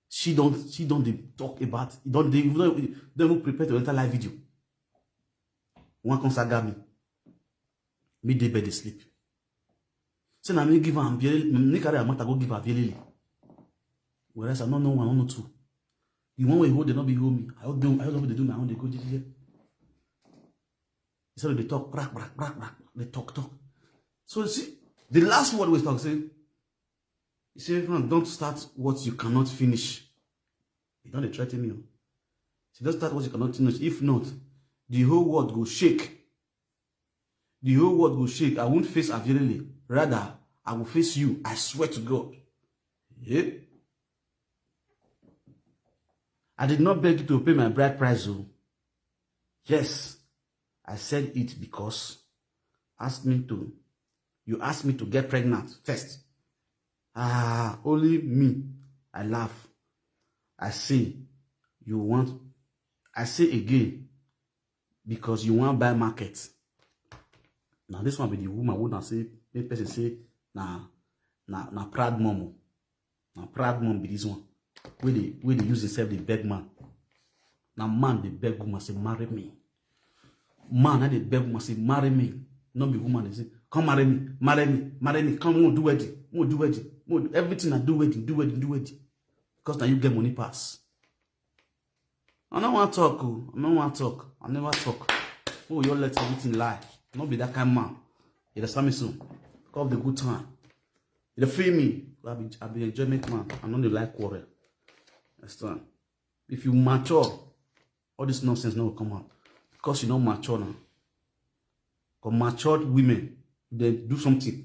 she don't, she don't dey talk about. Don't dey even, don't even prepare to enter live video. One come saga me. Me dey bed dey sleep. Say na me give am Aviarile, me carry her matter go give Aviarile. Whereas I no know one, I no know two. The one wey hold dey no be hold me. I hold dey, I hold dey do my own, dey go jeje. Instead of dey talk, crack, crack, crack, crack, dey talk, talk. So you see, the last word wey talk say, he say, "Frank, don't start what you cannot finish." He don dey threaten me. Oh. Say, "Don't start what you cannot finish. If not, the whole world go shake." The whole world go shake. I won't face Aviarile. Rather, I will face you. I swear to God. Yeah? I did not beg you to pay my bride price, oh. Yes, I said it because asked me to. You asked me to get pregnant first. Ah, only me. I laugh. I say, you want, I say again, because you wan buy market. Now this one be the woman wey na say, make person say na, na, na proud mom. Oh. Na proud mom be this one. Wey dey, wey dey use himself dey beg man. Na man dey beg woman say, marry me. Man na dey beg woman say, marry me. No be woman dey say, come marry me, marry me, marry me, come, we do wedding, we do wedding, we do everything. I do wedding, do wedding, do wedding. Because now you get money pass. I no wan talk. Oh. I no wan talk. I never talk. Oh, you let everything lie. No be that kind man. You understand me so? Because of the good time. You dey feel me? I be, I be enjoyment man. I no dey like quarrel. Understand? If you mature, all this nonsense no go come out. Because you no mature now. Because matured women, they do something.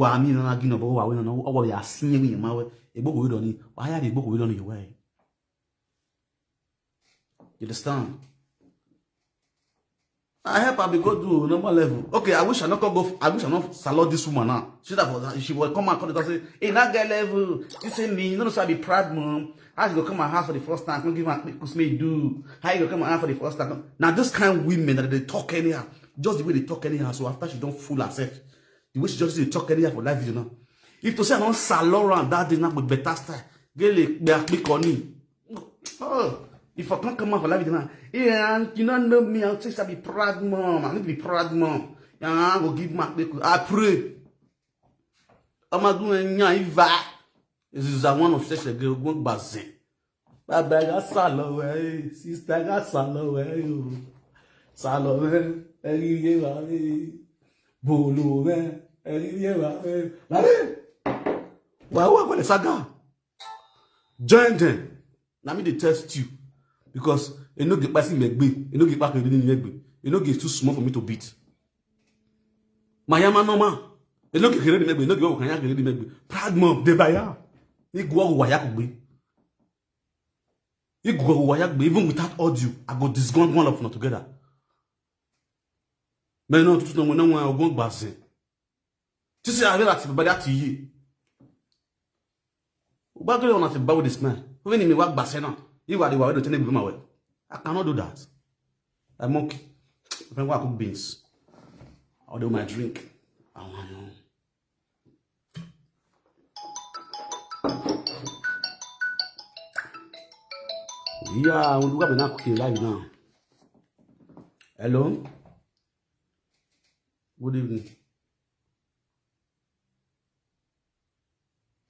Wa mi na gi no bo wa we no, o wa ya sin we ma we. E gboko we do ni. Wa ya de gboko we do ni yo we. You understand? I help her be go do normal level. Okay, I wish I not could go. I wish I not salute this woman now. She that was, she will come and call it and say, "Hey, that girl level. You say me, you know, so I be proud mom. How you go come my house for the first time? Come give her because me do. How you go come my house for the first time?" Now this kind of women that they talk anyhow, just the way they talk anyhow. So after she don't fool herself, the way she just dey talk anyhow for life, you know. If to say I don't salute her that day, now with better style, girl, they are quick on me. Oh, if I can't come out for life, you know, yeah, you don't know me. I'll say I be proud mom. I need to be proud mom. Yeah, I go give my. I pray. I'm a doing nya iva. This is a one of such a girl going bazin. Baba ga salo we, sister ga salo we yo. Salo we, eri ye wa we. Bolo we, eri ye wa we. Wa we, wa we, saga. Join them. Na me dey test you because e no get person megbe, e no get person ready megbe, e no get too small for me to beat. My yama no man, e no get ready megbe, e no get work and ready megbe. Proud mom dey buy am. Ni go wa ya kugbe. Ni go wa ya kugbe. Even without audio, I go disgong one of not together. Men no too no no one go gbase. Títí àárẹ̀ láti bá dá ti yé. Ó bá gẹ́rẹ́ ọ̀nà àti báwo dey smell. Ó fẹ́ ni mi wá gbàṣẹ́ náà. Ìwà àdìwà rẹ̀ ló tẹ́lẹ̀ gbé máa wẹ̀. I cannot do that. I monkey. I fẹ́ wá cook beans. Order my drink. Àwọn àyàn. Yeah, I'm going to cook live now. Hello. Good evening.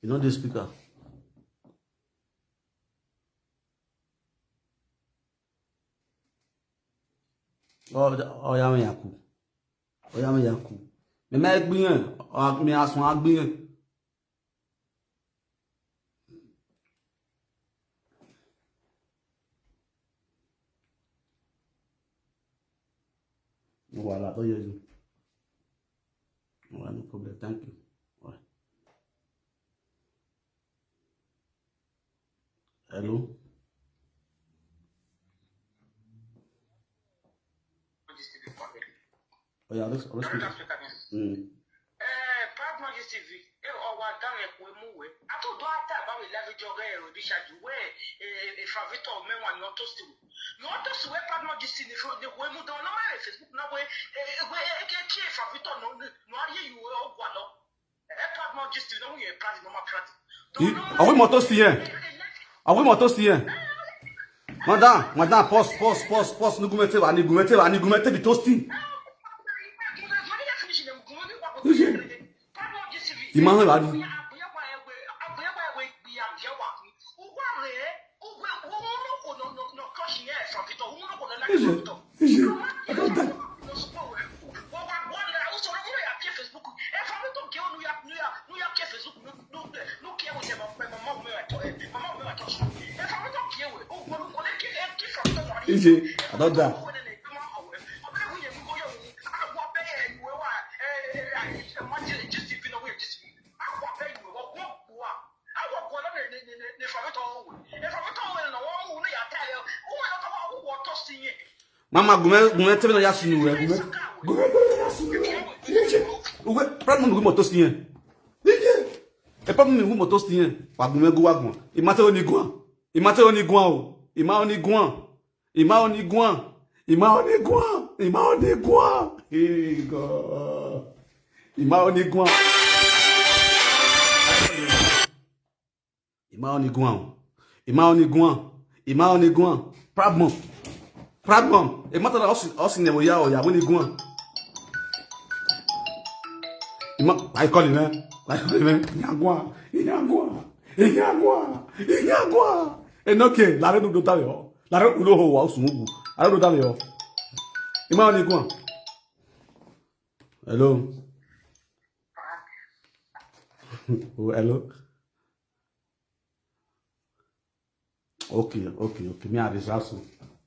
You know the speaker. Oh, oh, yeah, me yaku. Oh, yeah, me yaku. Me me gbin. Oh, me asun agbin. Voilà, tó yẹ jù. Voilà, no problem. Thank you. Ouais. Hello. Oh yeah, let's, let's speak. Mm. Eh, Proud Majesty V, eh, ọwa dan ẹkọ emu we. Atudo ata ba we lẹbi jọgẹ ẹrọ bí ṣáájú we, eh, eh, Favito mẹwa ni ọtọ sí we. Ni ọtọ sí we Proud Majesty ni fún ni we mu dan ọlọmọ rẹ Facebook náà we, eh, eh, we, eh, kí ẹ kí ẹ Favito nù, nù ayé yìí we ọgbà lọ. Eh, Proud Majesty náà we yẹ Proud, normal Proud. Are we motor still here? Are we motor still here? Madam, madam, pause, pause, pause, pause. Nugumete wa, nigumete wa, nigumete be toasting. Ìmọ̀ hàn wá ni. Ìṣe, ìṣe, I don't die. Ìṣe, I don't die. Mama, gume, gume, tebe na ya sunu we, gume, gume, tebe na ya sunu we. Uwe, problem gume motor still here. E problem gume motor still here. Wa gume go wa gume. Imate oni guan. Imate oni guan o. Ima oni guan. Ima oni guan. Ima oni guan. Ima oni guan. Hey God. Ima oni guan. Ima oni guan. Ima oni guan. Ima oni guan. Problem. Problem. E mata na osi osi ne oya oya oni guan. Ima I call him, eh? I call him, eh? Inyagua. Inyagua. Inyagua. Inyagua. E no ke, la re du do ta yo. La re du lo ho wa usungu. La re du ta yo. Ima oni guan. Hello. Oh, hello. Okay, okay, okay. Me I reserve so.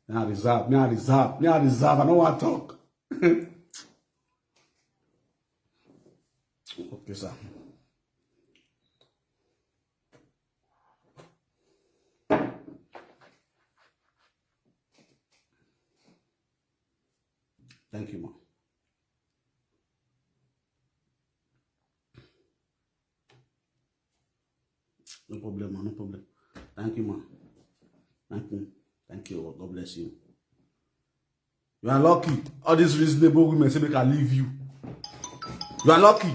Me I reserve. Me I reserve. Me I reserve. I no want talk. Okay, sir. Thank you, ma. No problem, ma. No problem. Thank you, ma. Thank you. Thank you. God bless you. You are lucky. All these reasonable women say make I leave you. You are lucky.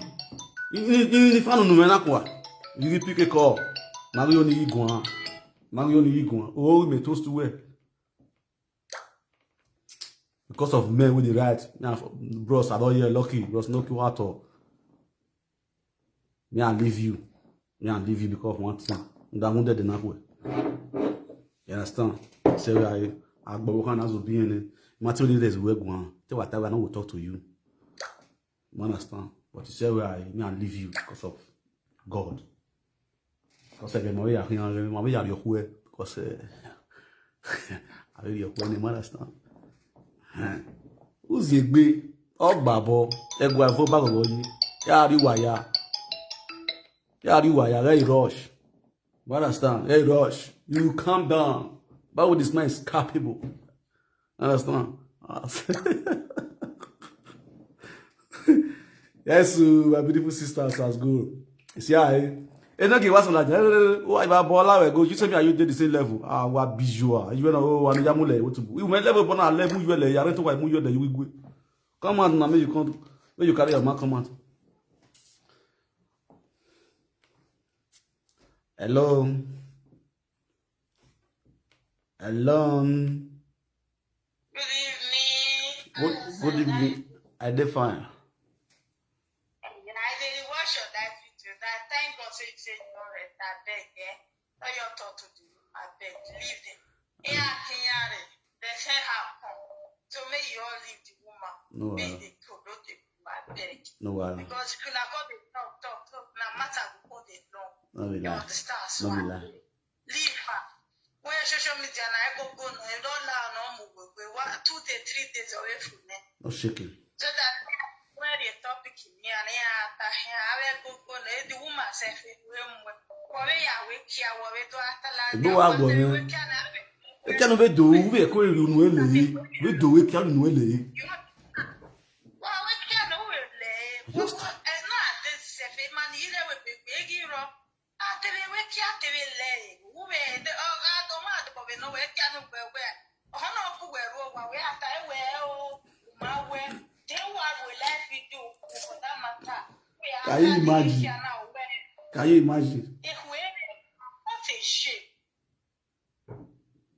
If I don't know, man, you pick a call. Mario ni iguan. Mario ni iguan. Oh, we may toast to where? Because of men with the right. Now, bros, I don't hear lucky. Bros, no kill at all. Me I leave you. Me I leave you because of one thing. That wounded the knuckle. You understand? Say where I I go can as be in it. Material leaders will go on. Tell whatever I know will talk to you. You understand? But you say where I me I leave you because of God. Because I get my way I can my way I your way because I really your way, you understand? Who's the big? Oh, babo, egwa vo bago yi. Ya ri waya. Ya ri waya, hey rush. You understand? Hey rush. You calm down. But with this man is capable. Understand? Yes, uh, my beautiful sisters as good. You see, I. E no give us like that. Oh, I babo la we go. You say me, are you did the same level? Ah, what visual? You know, oh, and yamule. What to? We went level upon our level. You were yare to why you were you go. Come out now, make you come. Make you carry your man. Come out. Hello. Hello. Good evening. Good, good evening. I dey fine. You know, I dey watch your live video. That thank God say you say you don't rest. I beg, eh? Tell your talk to the room. I beg, leave them. Yeah, Kenyare. They say how come. So may you all leave the woman. No, uh, they promote the woman. I beg. No, uh, because if you not go dey talk, talk, talk, now matter go go dey long. No, you understand? So no, I beg. Leave her. Where social media na I go go no, you don't allow no move. We what two day, three days away from me. No shaking. So that where the topic in me and I have a go go no, the woman self we move. Where ya we kia, where we do after like. Ebe wa go no. We can have it. We can be do we ko ri nu ele. We do we can nu ele. You know, well, we can nu ele. Just. Eh, no, this is a man, you know, we be big, you know. Atebe we ki atebe le. Ube de o ga do ma do be no we ki anu gbe we. Ono ku we ro wa we ata e we o. Ma we. De wa we live video for that matter. Can you imagine? Can you imagine? If we, what a shame.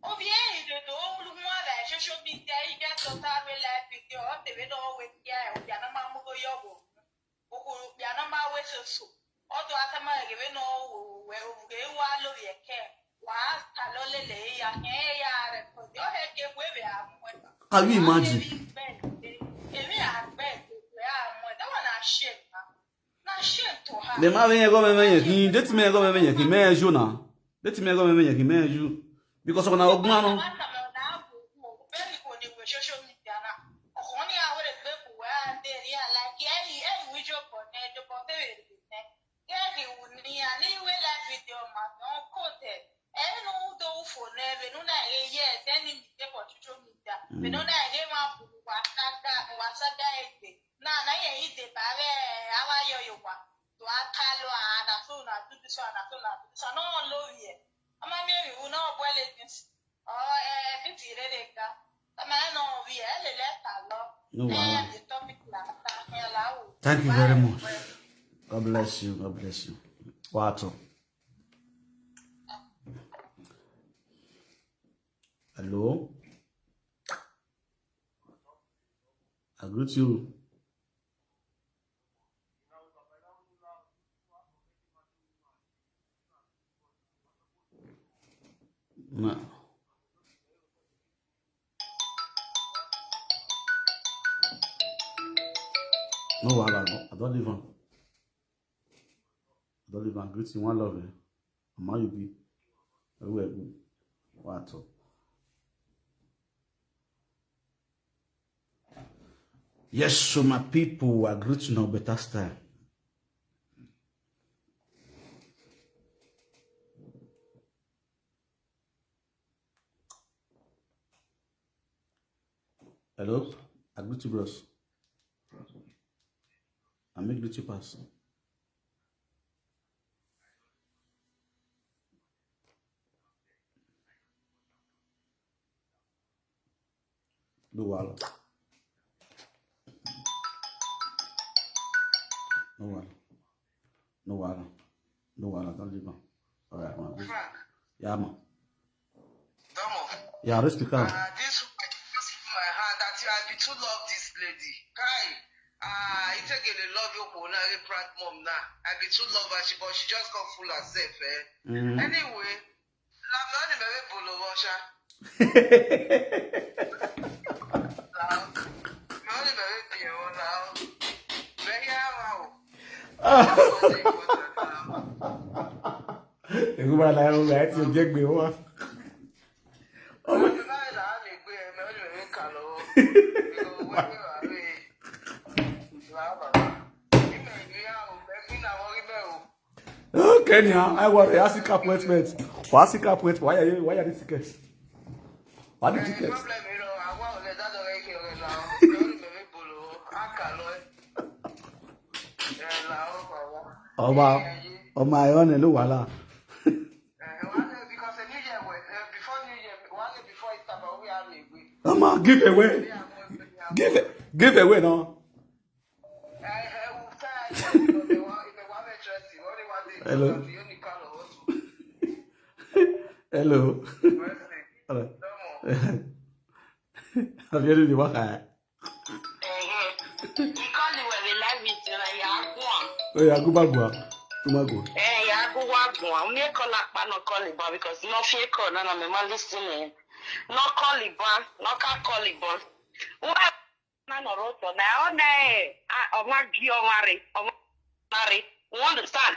Obie idodo olu nwa la social media, you get to start with live video. Atebe no we ki a, ya na ma mu go yo go. Oku ya na ma we so so. Odo atama ege we no we, we wa lo ye ke. Wa ta lo le le ya ke ya re ko. Yo he ke we be a mu. Can you imagine? Emi a be we a mu. That one a shame. Na shame to her. Dem have any government yet? Date me government yet? Me you na. Date me government yet? Me you. Because of na ogbon no. Mm. Na na ye ide bare awa yo yo wa. To akalo ana so na do this one, ana so na do this one. No love here. Ama mi mi u no bwele this. Oh, eh, fifty re de ka. Ama no we e le le ta lo. No wahala. Eh, the topic la ta ya la o. Thank you very much. God bless you. God bless you. Wato. Hello. I greet you. No. No wahala, no. I don leave am. I don leave am. Greet you, one love, eh? How you be? Everywhere good. What up? Yes, so my people, I greet you now better style. Hello, I greet you, bros. I make greet you pass. No wahala. No wahala. No wahala. No wahala. Don't leave am. All right, man. Frank. Yeah, man. Domo. Yeah, respect am. Uh, this my hand that I be too love this lady. Kai. Ah, I take it love you for now, prank mom now. I be too love her, she, but she just got full herself, eh? Mm. Anyway, na me only me bolo washa. Me only me be now. Me ya wow. Egu ba la o ga ti je gbe wa. Okay, now I want to ask you appointment. Why ask you appointment? Why are you, why are you ticket? Why the ticket? Ọmọ, ọmọ ayọ̀ ni ló wà lá. Ọmọ, give away. Give, give away now. Hello. Hello. Hello. Have you read the work? He call you with a live video, like, you are going. Oh, yeah, go back, go. Go back, go. Eh, you are go back, go. Me call up, no call it back because no fear call, no, no, me man listening. No call it back, no can call it back. Why? Na no roto, na ona e, a, ọma gi ọma re, ọma re. You understand?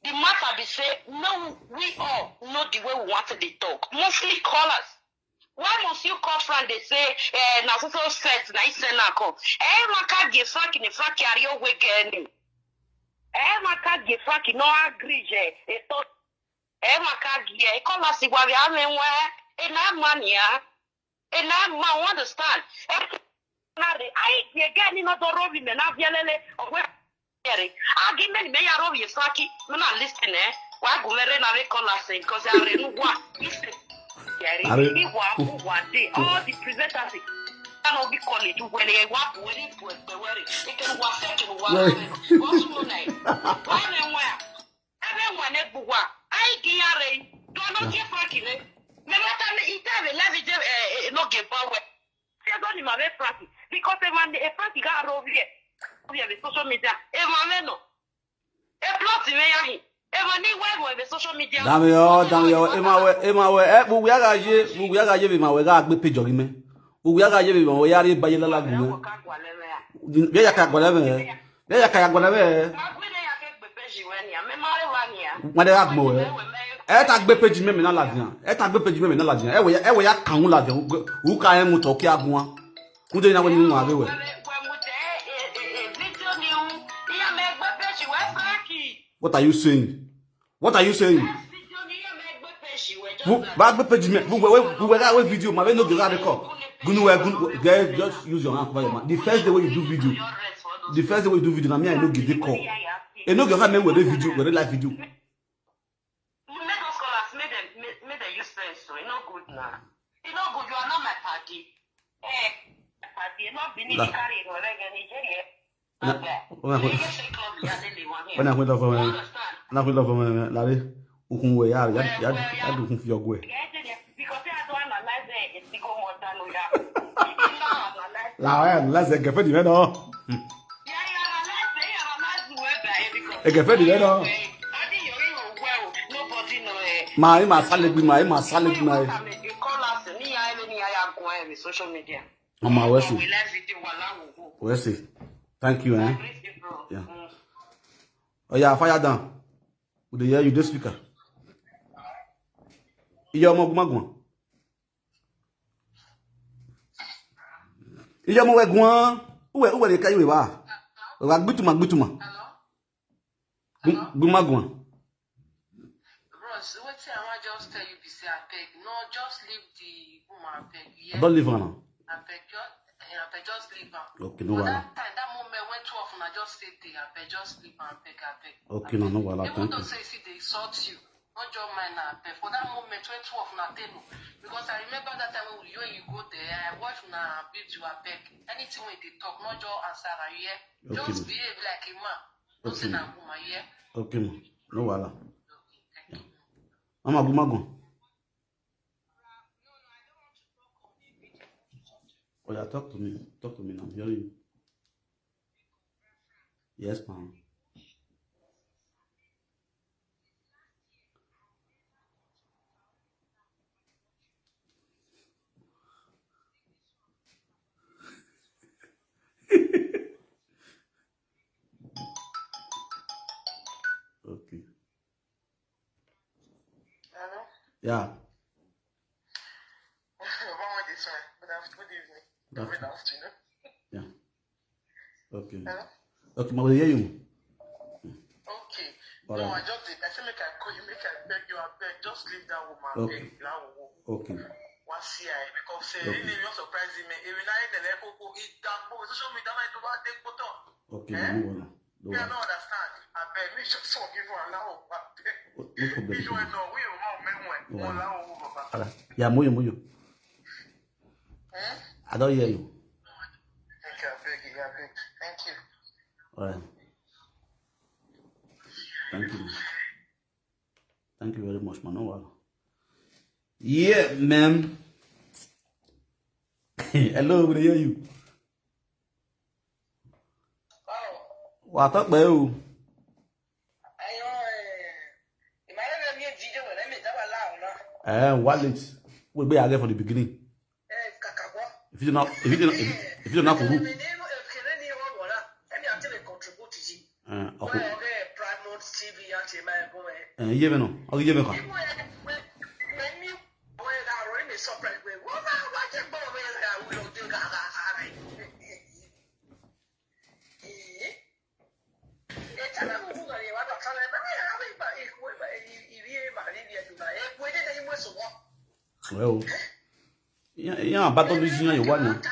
The matter be say, no, we all know the way we want to dey talk. Mostly callers. Why must you call friend dey say, eh, na so so set, na he send am come? Eh, maka ge faki ni faki ari o we gani. Eh, maka ge faki no agree je, e to. Eh, maka ge, e call us igwa we ame we, e na mania. E na ma, you understand? E na re, ai ge gani no do robi me na vielele, o we. Yeri, agi me ni me ya robi faki, me na listen, eh. Wa gu mere na we call us, eh, 'cause I re nu wa, listen. Yeri, are, i wa, u wa de, all the presenters, I no be call it, when e wa, when e, when e, when e, e ke wa se ke wa, well, wa su mo na e. Wa re wa. Ebe nwa ne gbuwa. Ai gi ya re. Do no ge faki ne. Me mata me ita ve la vi je, eh, eh, no ge ba we. Se do ni ma ve faki. Because e man e faki ga ro vie. Vie ve social media. E man me no. E plot me ya hi. E man ni we we ve social media. Dame yo, dame yo. E ma we, e ma we. Eh, bu ya ga je, bu ya ga je ve ma we ga gbe page gi me. Bu ya ga je ve ma we ya re ba ye la la gu me. Ve ya ka gwa le me. Ve ya ka ya gwa le me. Made ra gbo e. E ta gbe page me me na la dia. E ta gbe page me me na la dia. E we, e we ya kan la dia. U ka e mu to ki agun. Ku de na we ni mu ave we. What are you saying? What are you saying? Bu, ba gbe page me. Bu we, we, we ga we video ma we no ge ga record. Gunu we, gunu, guys, just use your hand cover your mouth. The first day when you do video, the first day when you do video, na me I no get the call. E no ge ga me we dey video, we dey live video. Make us call us, make them, make, make them use sense, so e no good now. E no good, you are not my party. Eh, party, e no be need to carry it, whatever, Nigeria. Na, okay. When I went, when I went over, when I went over, when I, Larry, ukun we, ya, ya, ya, ya, ukun fi ogwe. Because I don't analyze it. Lawa ya, la se gefe di meno. E gefe di meno. Ma, e ma sale gbi ma, e ma sale gbi ma. Social media. Mama, we see. We see. Thank you, eh? Yeah. Oh yeah, fire down. We dey hear you, the speaker. Iye ọmọ ogun magun. Iye ọmọ wegun. Uwe uwe le kayi we wa. We wa gbituma gbituma. Gun magun. Bros, wetin I wan just tell you be say, abeg, no, just leave the woman, abeg. I don leave her now. Abeg, just, eh, abeg, just leave her. Okay, no wahala. For that time, that moment when two of una just stay there, abeg, just leave her, abeg, abeg. Okay, no, no wahala. Even though say she dey insult you, no just mind her, abeg. For that moment when two of una dey no, because I remember that time when you, when you go there, I watch una beat you, abeg. Anything wey dey talk, no just answer her, you hear? Just behave like a man. No say na woman, you hear? Okay, ma. No wahala. Mama, good morning. Oh yeah, talk to me. Talk to me now. I'm hearing you. Yes, ma'am. Okay. Hello? Yeah. Good evening. Good afternoon. Yeah. Okay. Hello? Okay, ma, we hear you. Okay. No, I just did. I say make I call you, make I beg you, I beg, just leave that woman. Okay. That woman. Okay. Wá sí ẹ, because, eh, okay, really, you surprise me. Even I, the level, go eat that boy. Social media, my do what they put on. Okay, no wahala. No wahala. I don't understand. I beg, me just forgive her now. I beg. No problem. Alright. Yeah, moyo, moyo. I don't hear you. Okay, I beg you, I beg. Thank you. Alright. Thank you. Thank you very much, man. No wahala. Yeah, man. Hello, we dey hear you. Wa talk by you. Eh, wallet. We be again from the beginning. If you not, if you not, if you, if you not cool. Eh, okay. Eh, iye mi nù. Okay, iye mi kà. Well, yeah, yeah, battle this year, you want.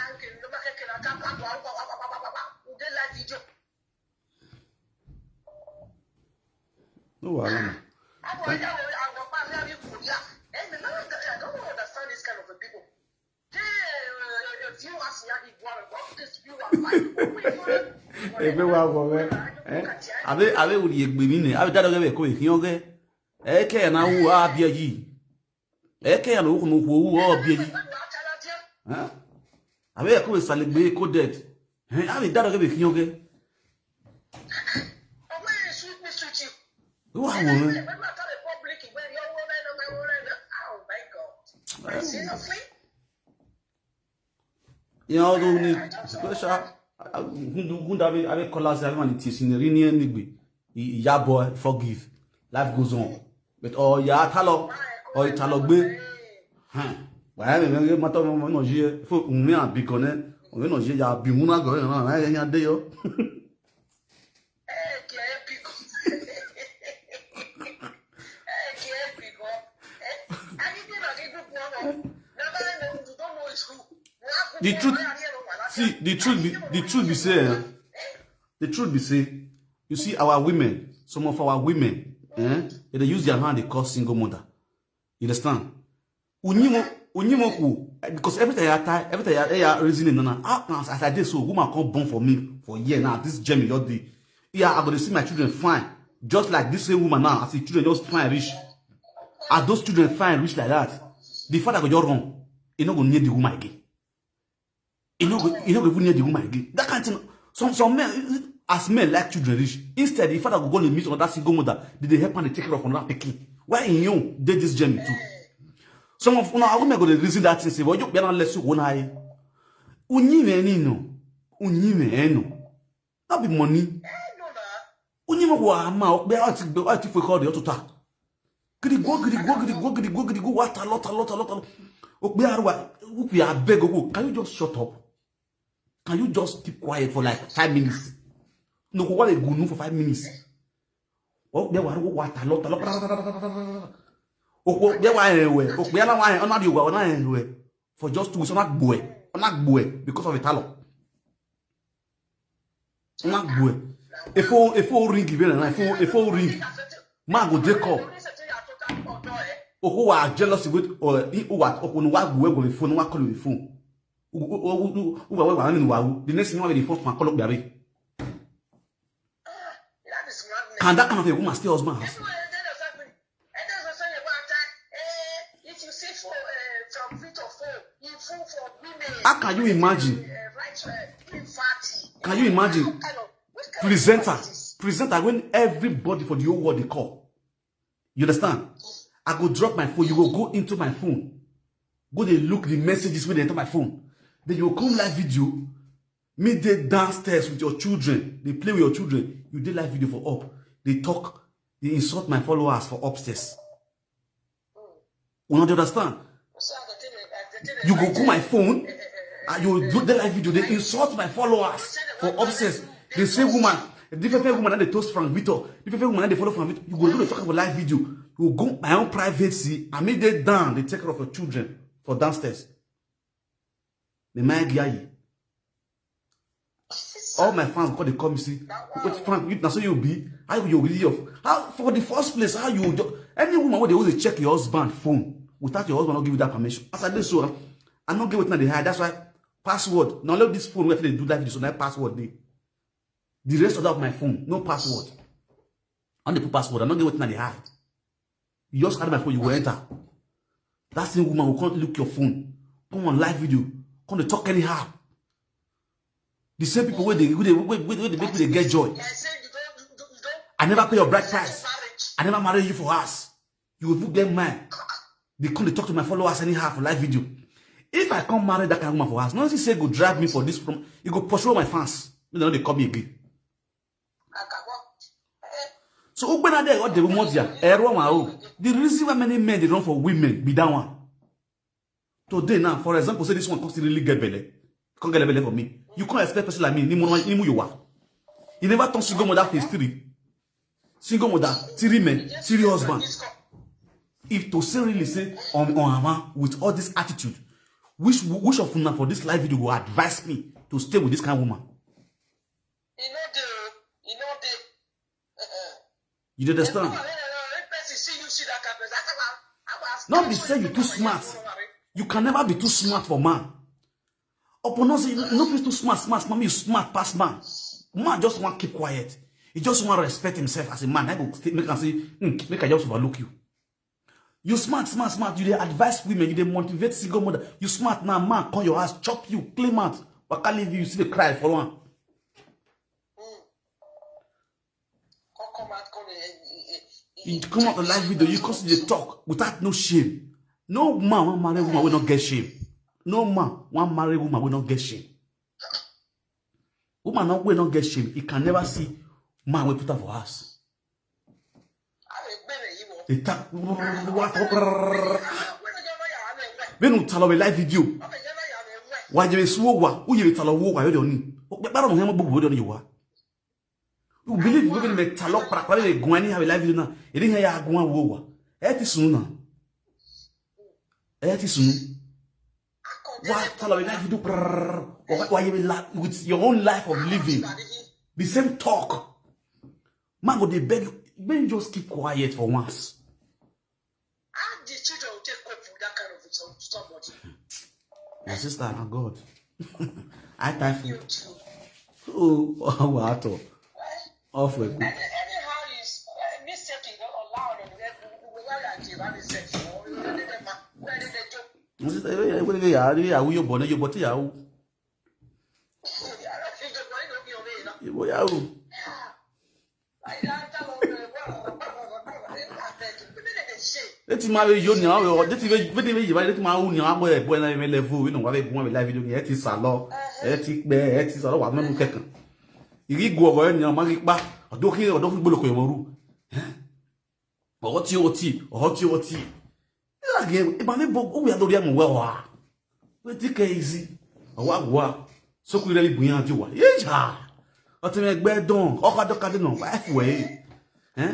No wahala, man. Ebe wa wo we. Eh? Abe, abe wo ye gbe mi ne. Abe dado ge be ko e kion ge. E ke na wu a bi yi. E ke ya no ku no ku wu o bi yi. Eh? Abe ko e sale gbe ko dead. Eh, abe dado ge be kion ge. Wa wo we. You know, although we need special, uh, who do, who do have a, have a color, say, everyone it is in the linear nigbi. Iya boy, forgive. Life goes on. But oh, ya talo, oh, talo gbe. Huh. Why am I matter of no here? For me and be gone. We no here ya be una go na ya de yo. The truth, see, the truth be, the truth be say, eh, the truth be say, you see our women, some of our women, eh, they dey use their hand, they call single mother. You understand? Unyimo, unyimo ku, eh, because every time I tie, every time I, I reason it, na, na, ah, na, as I dey so, woman come born for me for here now, this Germany, your day. Yeah, I go to see my children fine. Just like this same woman now, as the children just fine rich. As those children fine rich like that, the father go just run. He no go need the woman again. You know, you know, even near the woman again. That kind of thing. Some some men, as men like children reach, instead, the father go go dey meet another single mother, they dey help am dey take care of another pikin. Why in you did this journey too? Some of una women go dey reason that thing say, well, you better less you one eye. Unyi me ni no, unyi me no. Not be money. Unyi me wa ma okbe ati be ati for call the other. Gidi go, gidi go, gidi go, gidi go, gidi go. What a lot, a lot, a lot, a lot. Okbe arwa, ukwe abeg go. Can you just shut up? Can you just keep quiet for like five minutes? No go wale gunu for five minutes. Oh, there were what a lot, a lot. Oh, there were anywhere. Oh, there were another you were anywhere. For just two weeks, not boy, not boy because of the talent. Not boy. If all if all ring even if all if all ring, man go dey call. Oh, who are jealous with or who are who are go phone, who are call with phone. Who are who are who are the next thing you want the first man call up there. Can that kind of a woman stay husband house? How can you imagine? Can you imagine? Presenter, presenter, when everybody for the whole world they call. You understand? I go drop my phone, you go go into my phone. Go they look the messages when they enter my phone. Then you go come live video. Me they downstairs with your children. They play with your children. You dey live video for up. They talk. They insult my followers for upstairs. You know, they understand? You go go my phone. Uh, you do the live video. They insult my followers for upstairs. They say woman, different woman that they toast Frank Victor. Different woman that they follow Frank Victor. You go go talk about live video. You go my own privacy. I mean they down. They take care of your children for downstairs. The man guy. All my fans call they come see. Wait, Frank, you, that's what you be. How you really of how for the first place? How you do, any woman where they always check your husband phone without your husband not give you that permission? As I do so, I not get what they hide. That's why password. Now let this phone where they do live video. So now password day. The rest of that my phone, no password. I don't put password. I don't get what they hide. You just carry my phone, you go enter. That same woman will come look your phone, come on live video, come to talk anyhow. The same people where they where they, where, where they make me they get joy. I never pay your bride price. I never marry you for us. You will get mine. They come to talk to my followers anyhow for live video. If I come marry that kind of woman for us, no, she say go drag me for this from. You go pursue my fans. You know they call me again. So open that there what the woman there. Everyone wow. The reason why many men they run for women be that one. Today now, for example, say this one can't really get belly. Can't get a belly for me. You can't expect person like me. Nimu nimu you are. You never turn single mother for history. Single mother, three men, three husband. If to say really say on on Ama with all this attitude, which which of una for this live video will advise me to stay with this kind of woman? E no dey o, e no dey. You dey understand? If person see you see that kind of person, I go ask. Not be say you too smart. You can never be too smart for man. Upon us, you no fit too smart, smart, smart. You smart pass man. Man just want keep quiet. He just want respect himself as a man. I go stay, make am say, hmm, make I just overlook you. You smart, smart, smart. You dey advise women, you dey motivate single mother. You smart now, man come your house, chop you, clean out, waka leave you, you still dey cry for one. Come out, come dey. You come out on live video, you come still dey talk without no shame. No man wan marry woman wey no get shame. No man wan marry woman wey no get shame. Woman no wey no get shame, he can never see man wey put am for house. They talk. Benu talo we live video. Wa je suwo wa, u ye talo wo wa yo ni. O pe baro mo mo bubu yo ni wa. You believe we be talo para para le gun ni have live video na. E ni ya gun wo wa. E ti sunu na. E ti sunu. Wa talo we live video. Wa ye la with your own life of living. The same talk. Man go dey beg you, make you just keep quiet for once. How the children will take cope with that kind of some- somebody? My sister, na God. I typhoon. You too. Oh, what? Off we go. Any- Anyhow you s- uh, mistake you don't allow them. They will allow you to have sex. Where did they ma- where did they joke? My sister, eh, eh, where did they are? They are you born, you born, you are. Ìwọ yà wò. Eti ma be yo ni awe, eti be be be ye ba, eti ma wu ni awe, boy na me level, we no wa be gun be live video ni, eti sa lọ, eti pe, eti sa lọ wa menu kekan. Iri gu ọgọ ni ma ri pa, ọdọ ki, ọdọ ki gbolo ko yo moru. Ọtí, ọtí, ọtí, ọtí. Age, e ba me bo, o ya lori amu wa wa. Wetin ke easy? Ọwa gwa. So ku ire bi buyan ti wa. Ye ja. Ọtí me gbe don. Ọkọ dọkadọ náà. Wa fu e. Eh?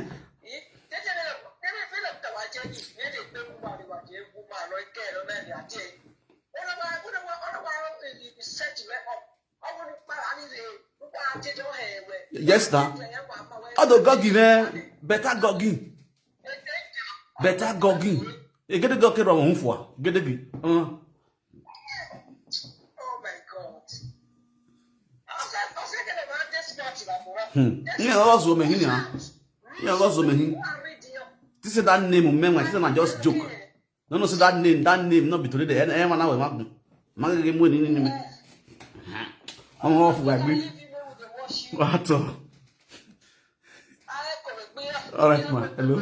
Yes, na. Ọdọ gogi ne, better gogi. Better gogi. Egede go kero won fua. Gedege. Uh. Hmm. Ni ọzọ me hin ya. Ni ọzọ me hin. This is that name, man. This is not just joke. No, no, say that name, that name, not be today. And everyone now, man. Man, give money, ni, ni, ni. I'm off, like, me. What? All right, man. Hello.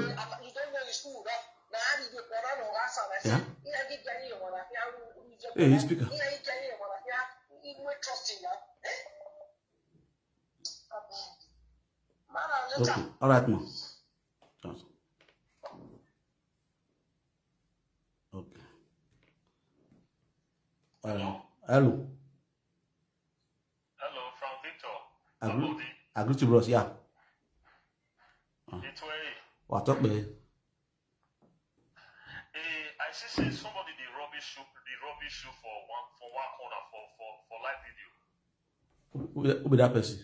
Yeah. Hey, you speaker. Okay. All right, man. Okay. Hello. Hello. Hello, from Victor. I agree, Abodi. I agree to bros, yeah. Uh. It's where Wa to pe. Eh, I see say somebody dey rubbish you, dey rubbish you for one, for one corner for, for, for live video. Who, who, who be that person?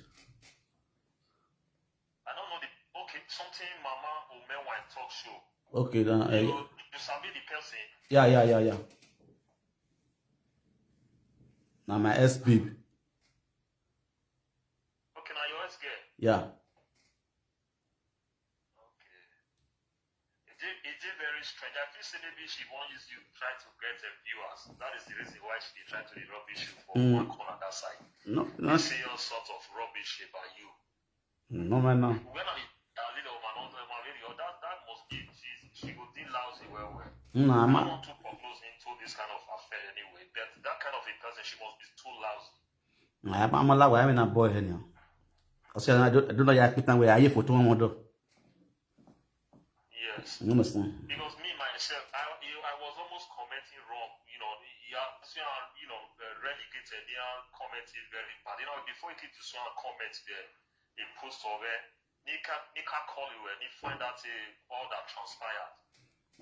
I don't know the, okay, something Mama Omenwa talk show. Okay, then, uh, you, you sabi the person? Yeah, yeah, yeah, yeah. Now my S babe. Okay, now your S girl. Yeah. Okay. Is it, is it very strange? I feel say maybe she won't use you try to get the viewers. That is the reason why she dey try to dey rubbish you for Mm. one corner that side. No, no. They say all sorts of rubbish about you. No, man, no. When I, I lead a woman, on the woman radio, that, that must be, she, she go deal lousy well, well. No, I'm I not. Want to foreclose into this kind of affair anyway, but that kind of a person, she must be too lousy. I'm a lawa, I'm in a boy here now. I said, I don't, I don't know, I put away, I for two one do. Yes. You understand? Because me, myself, I, you, I was almost commenting wrong, you know, you are, you know, uh, relegated, they are commenting very bad. You know, before you keep to someone comment there, he post over, he can, he can call you and he find out, uh, all that transpired.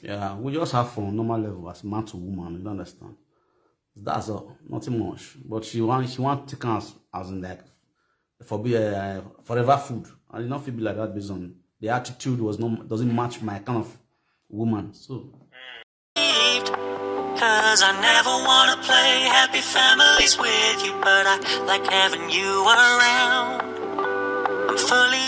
Yeah, we just have fun, normal level, as man to woman, you don't understand. That's all, nothing much. But she want, she want to take us as in, like, for be, uh, forever food. And it not feel be like that based on the attitude was not, doesn't match my kind of woman. So. Cause I never wanna play happy families with you, but I like having you around. I'm fully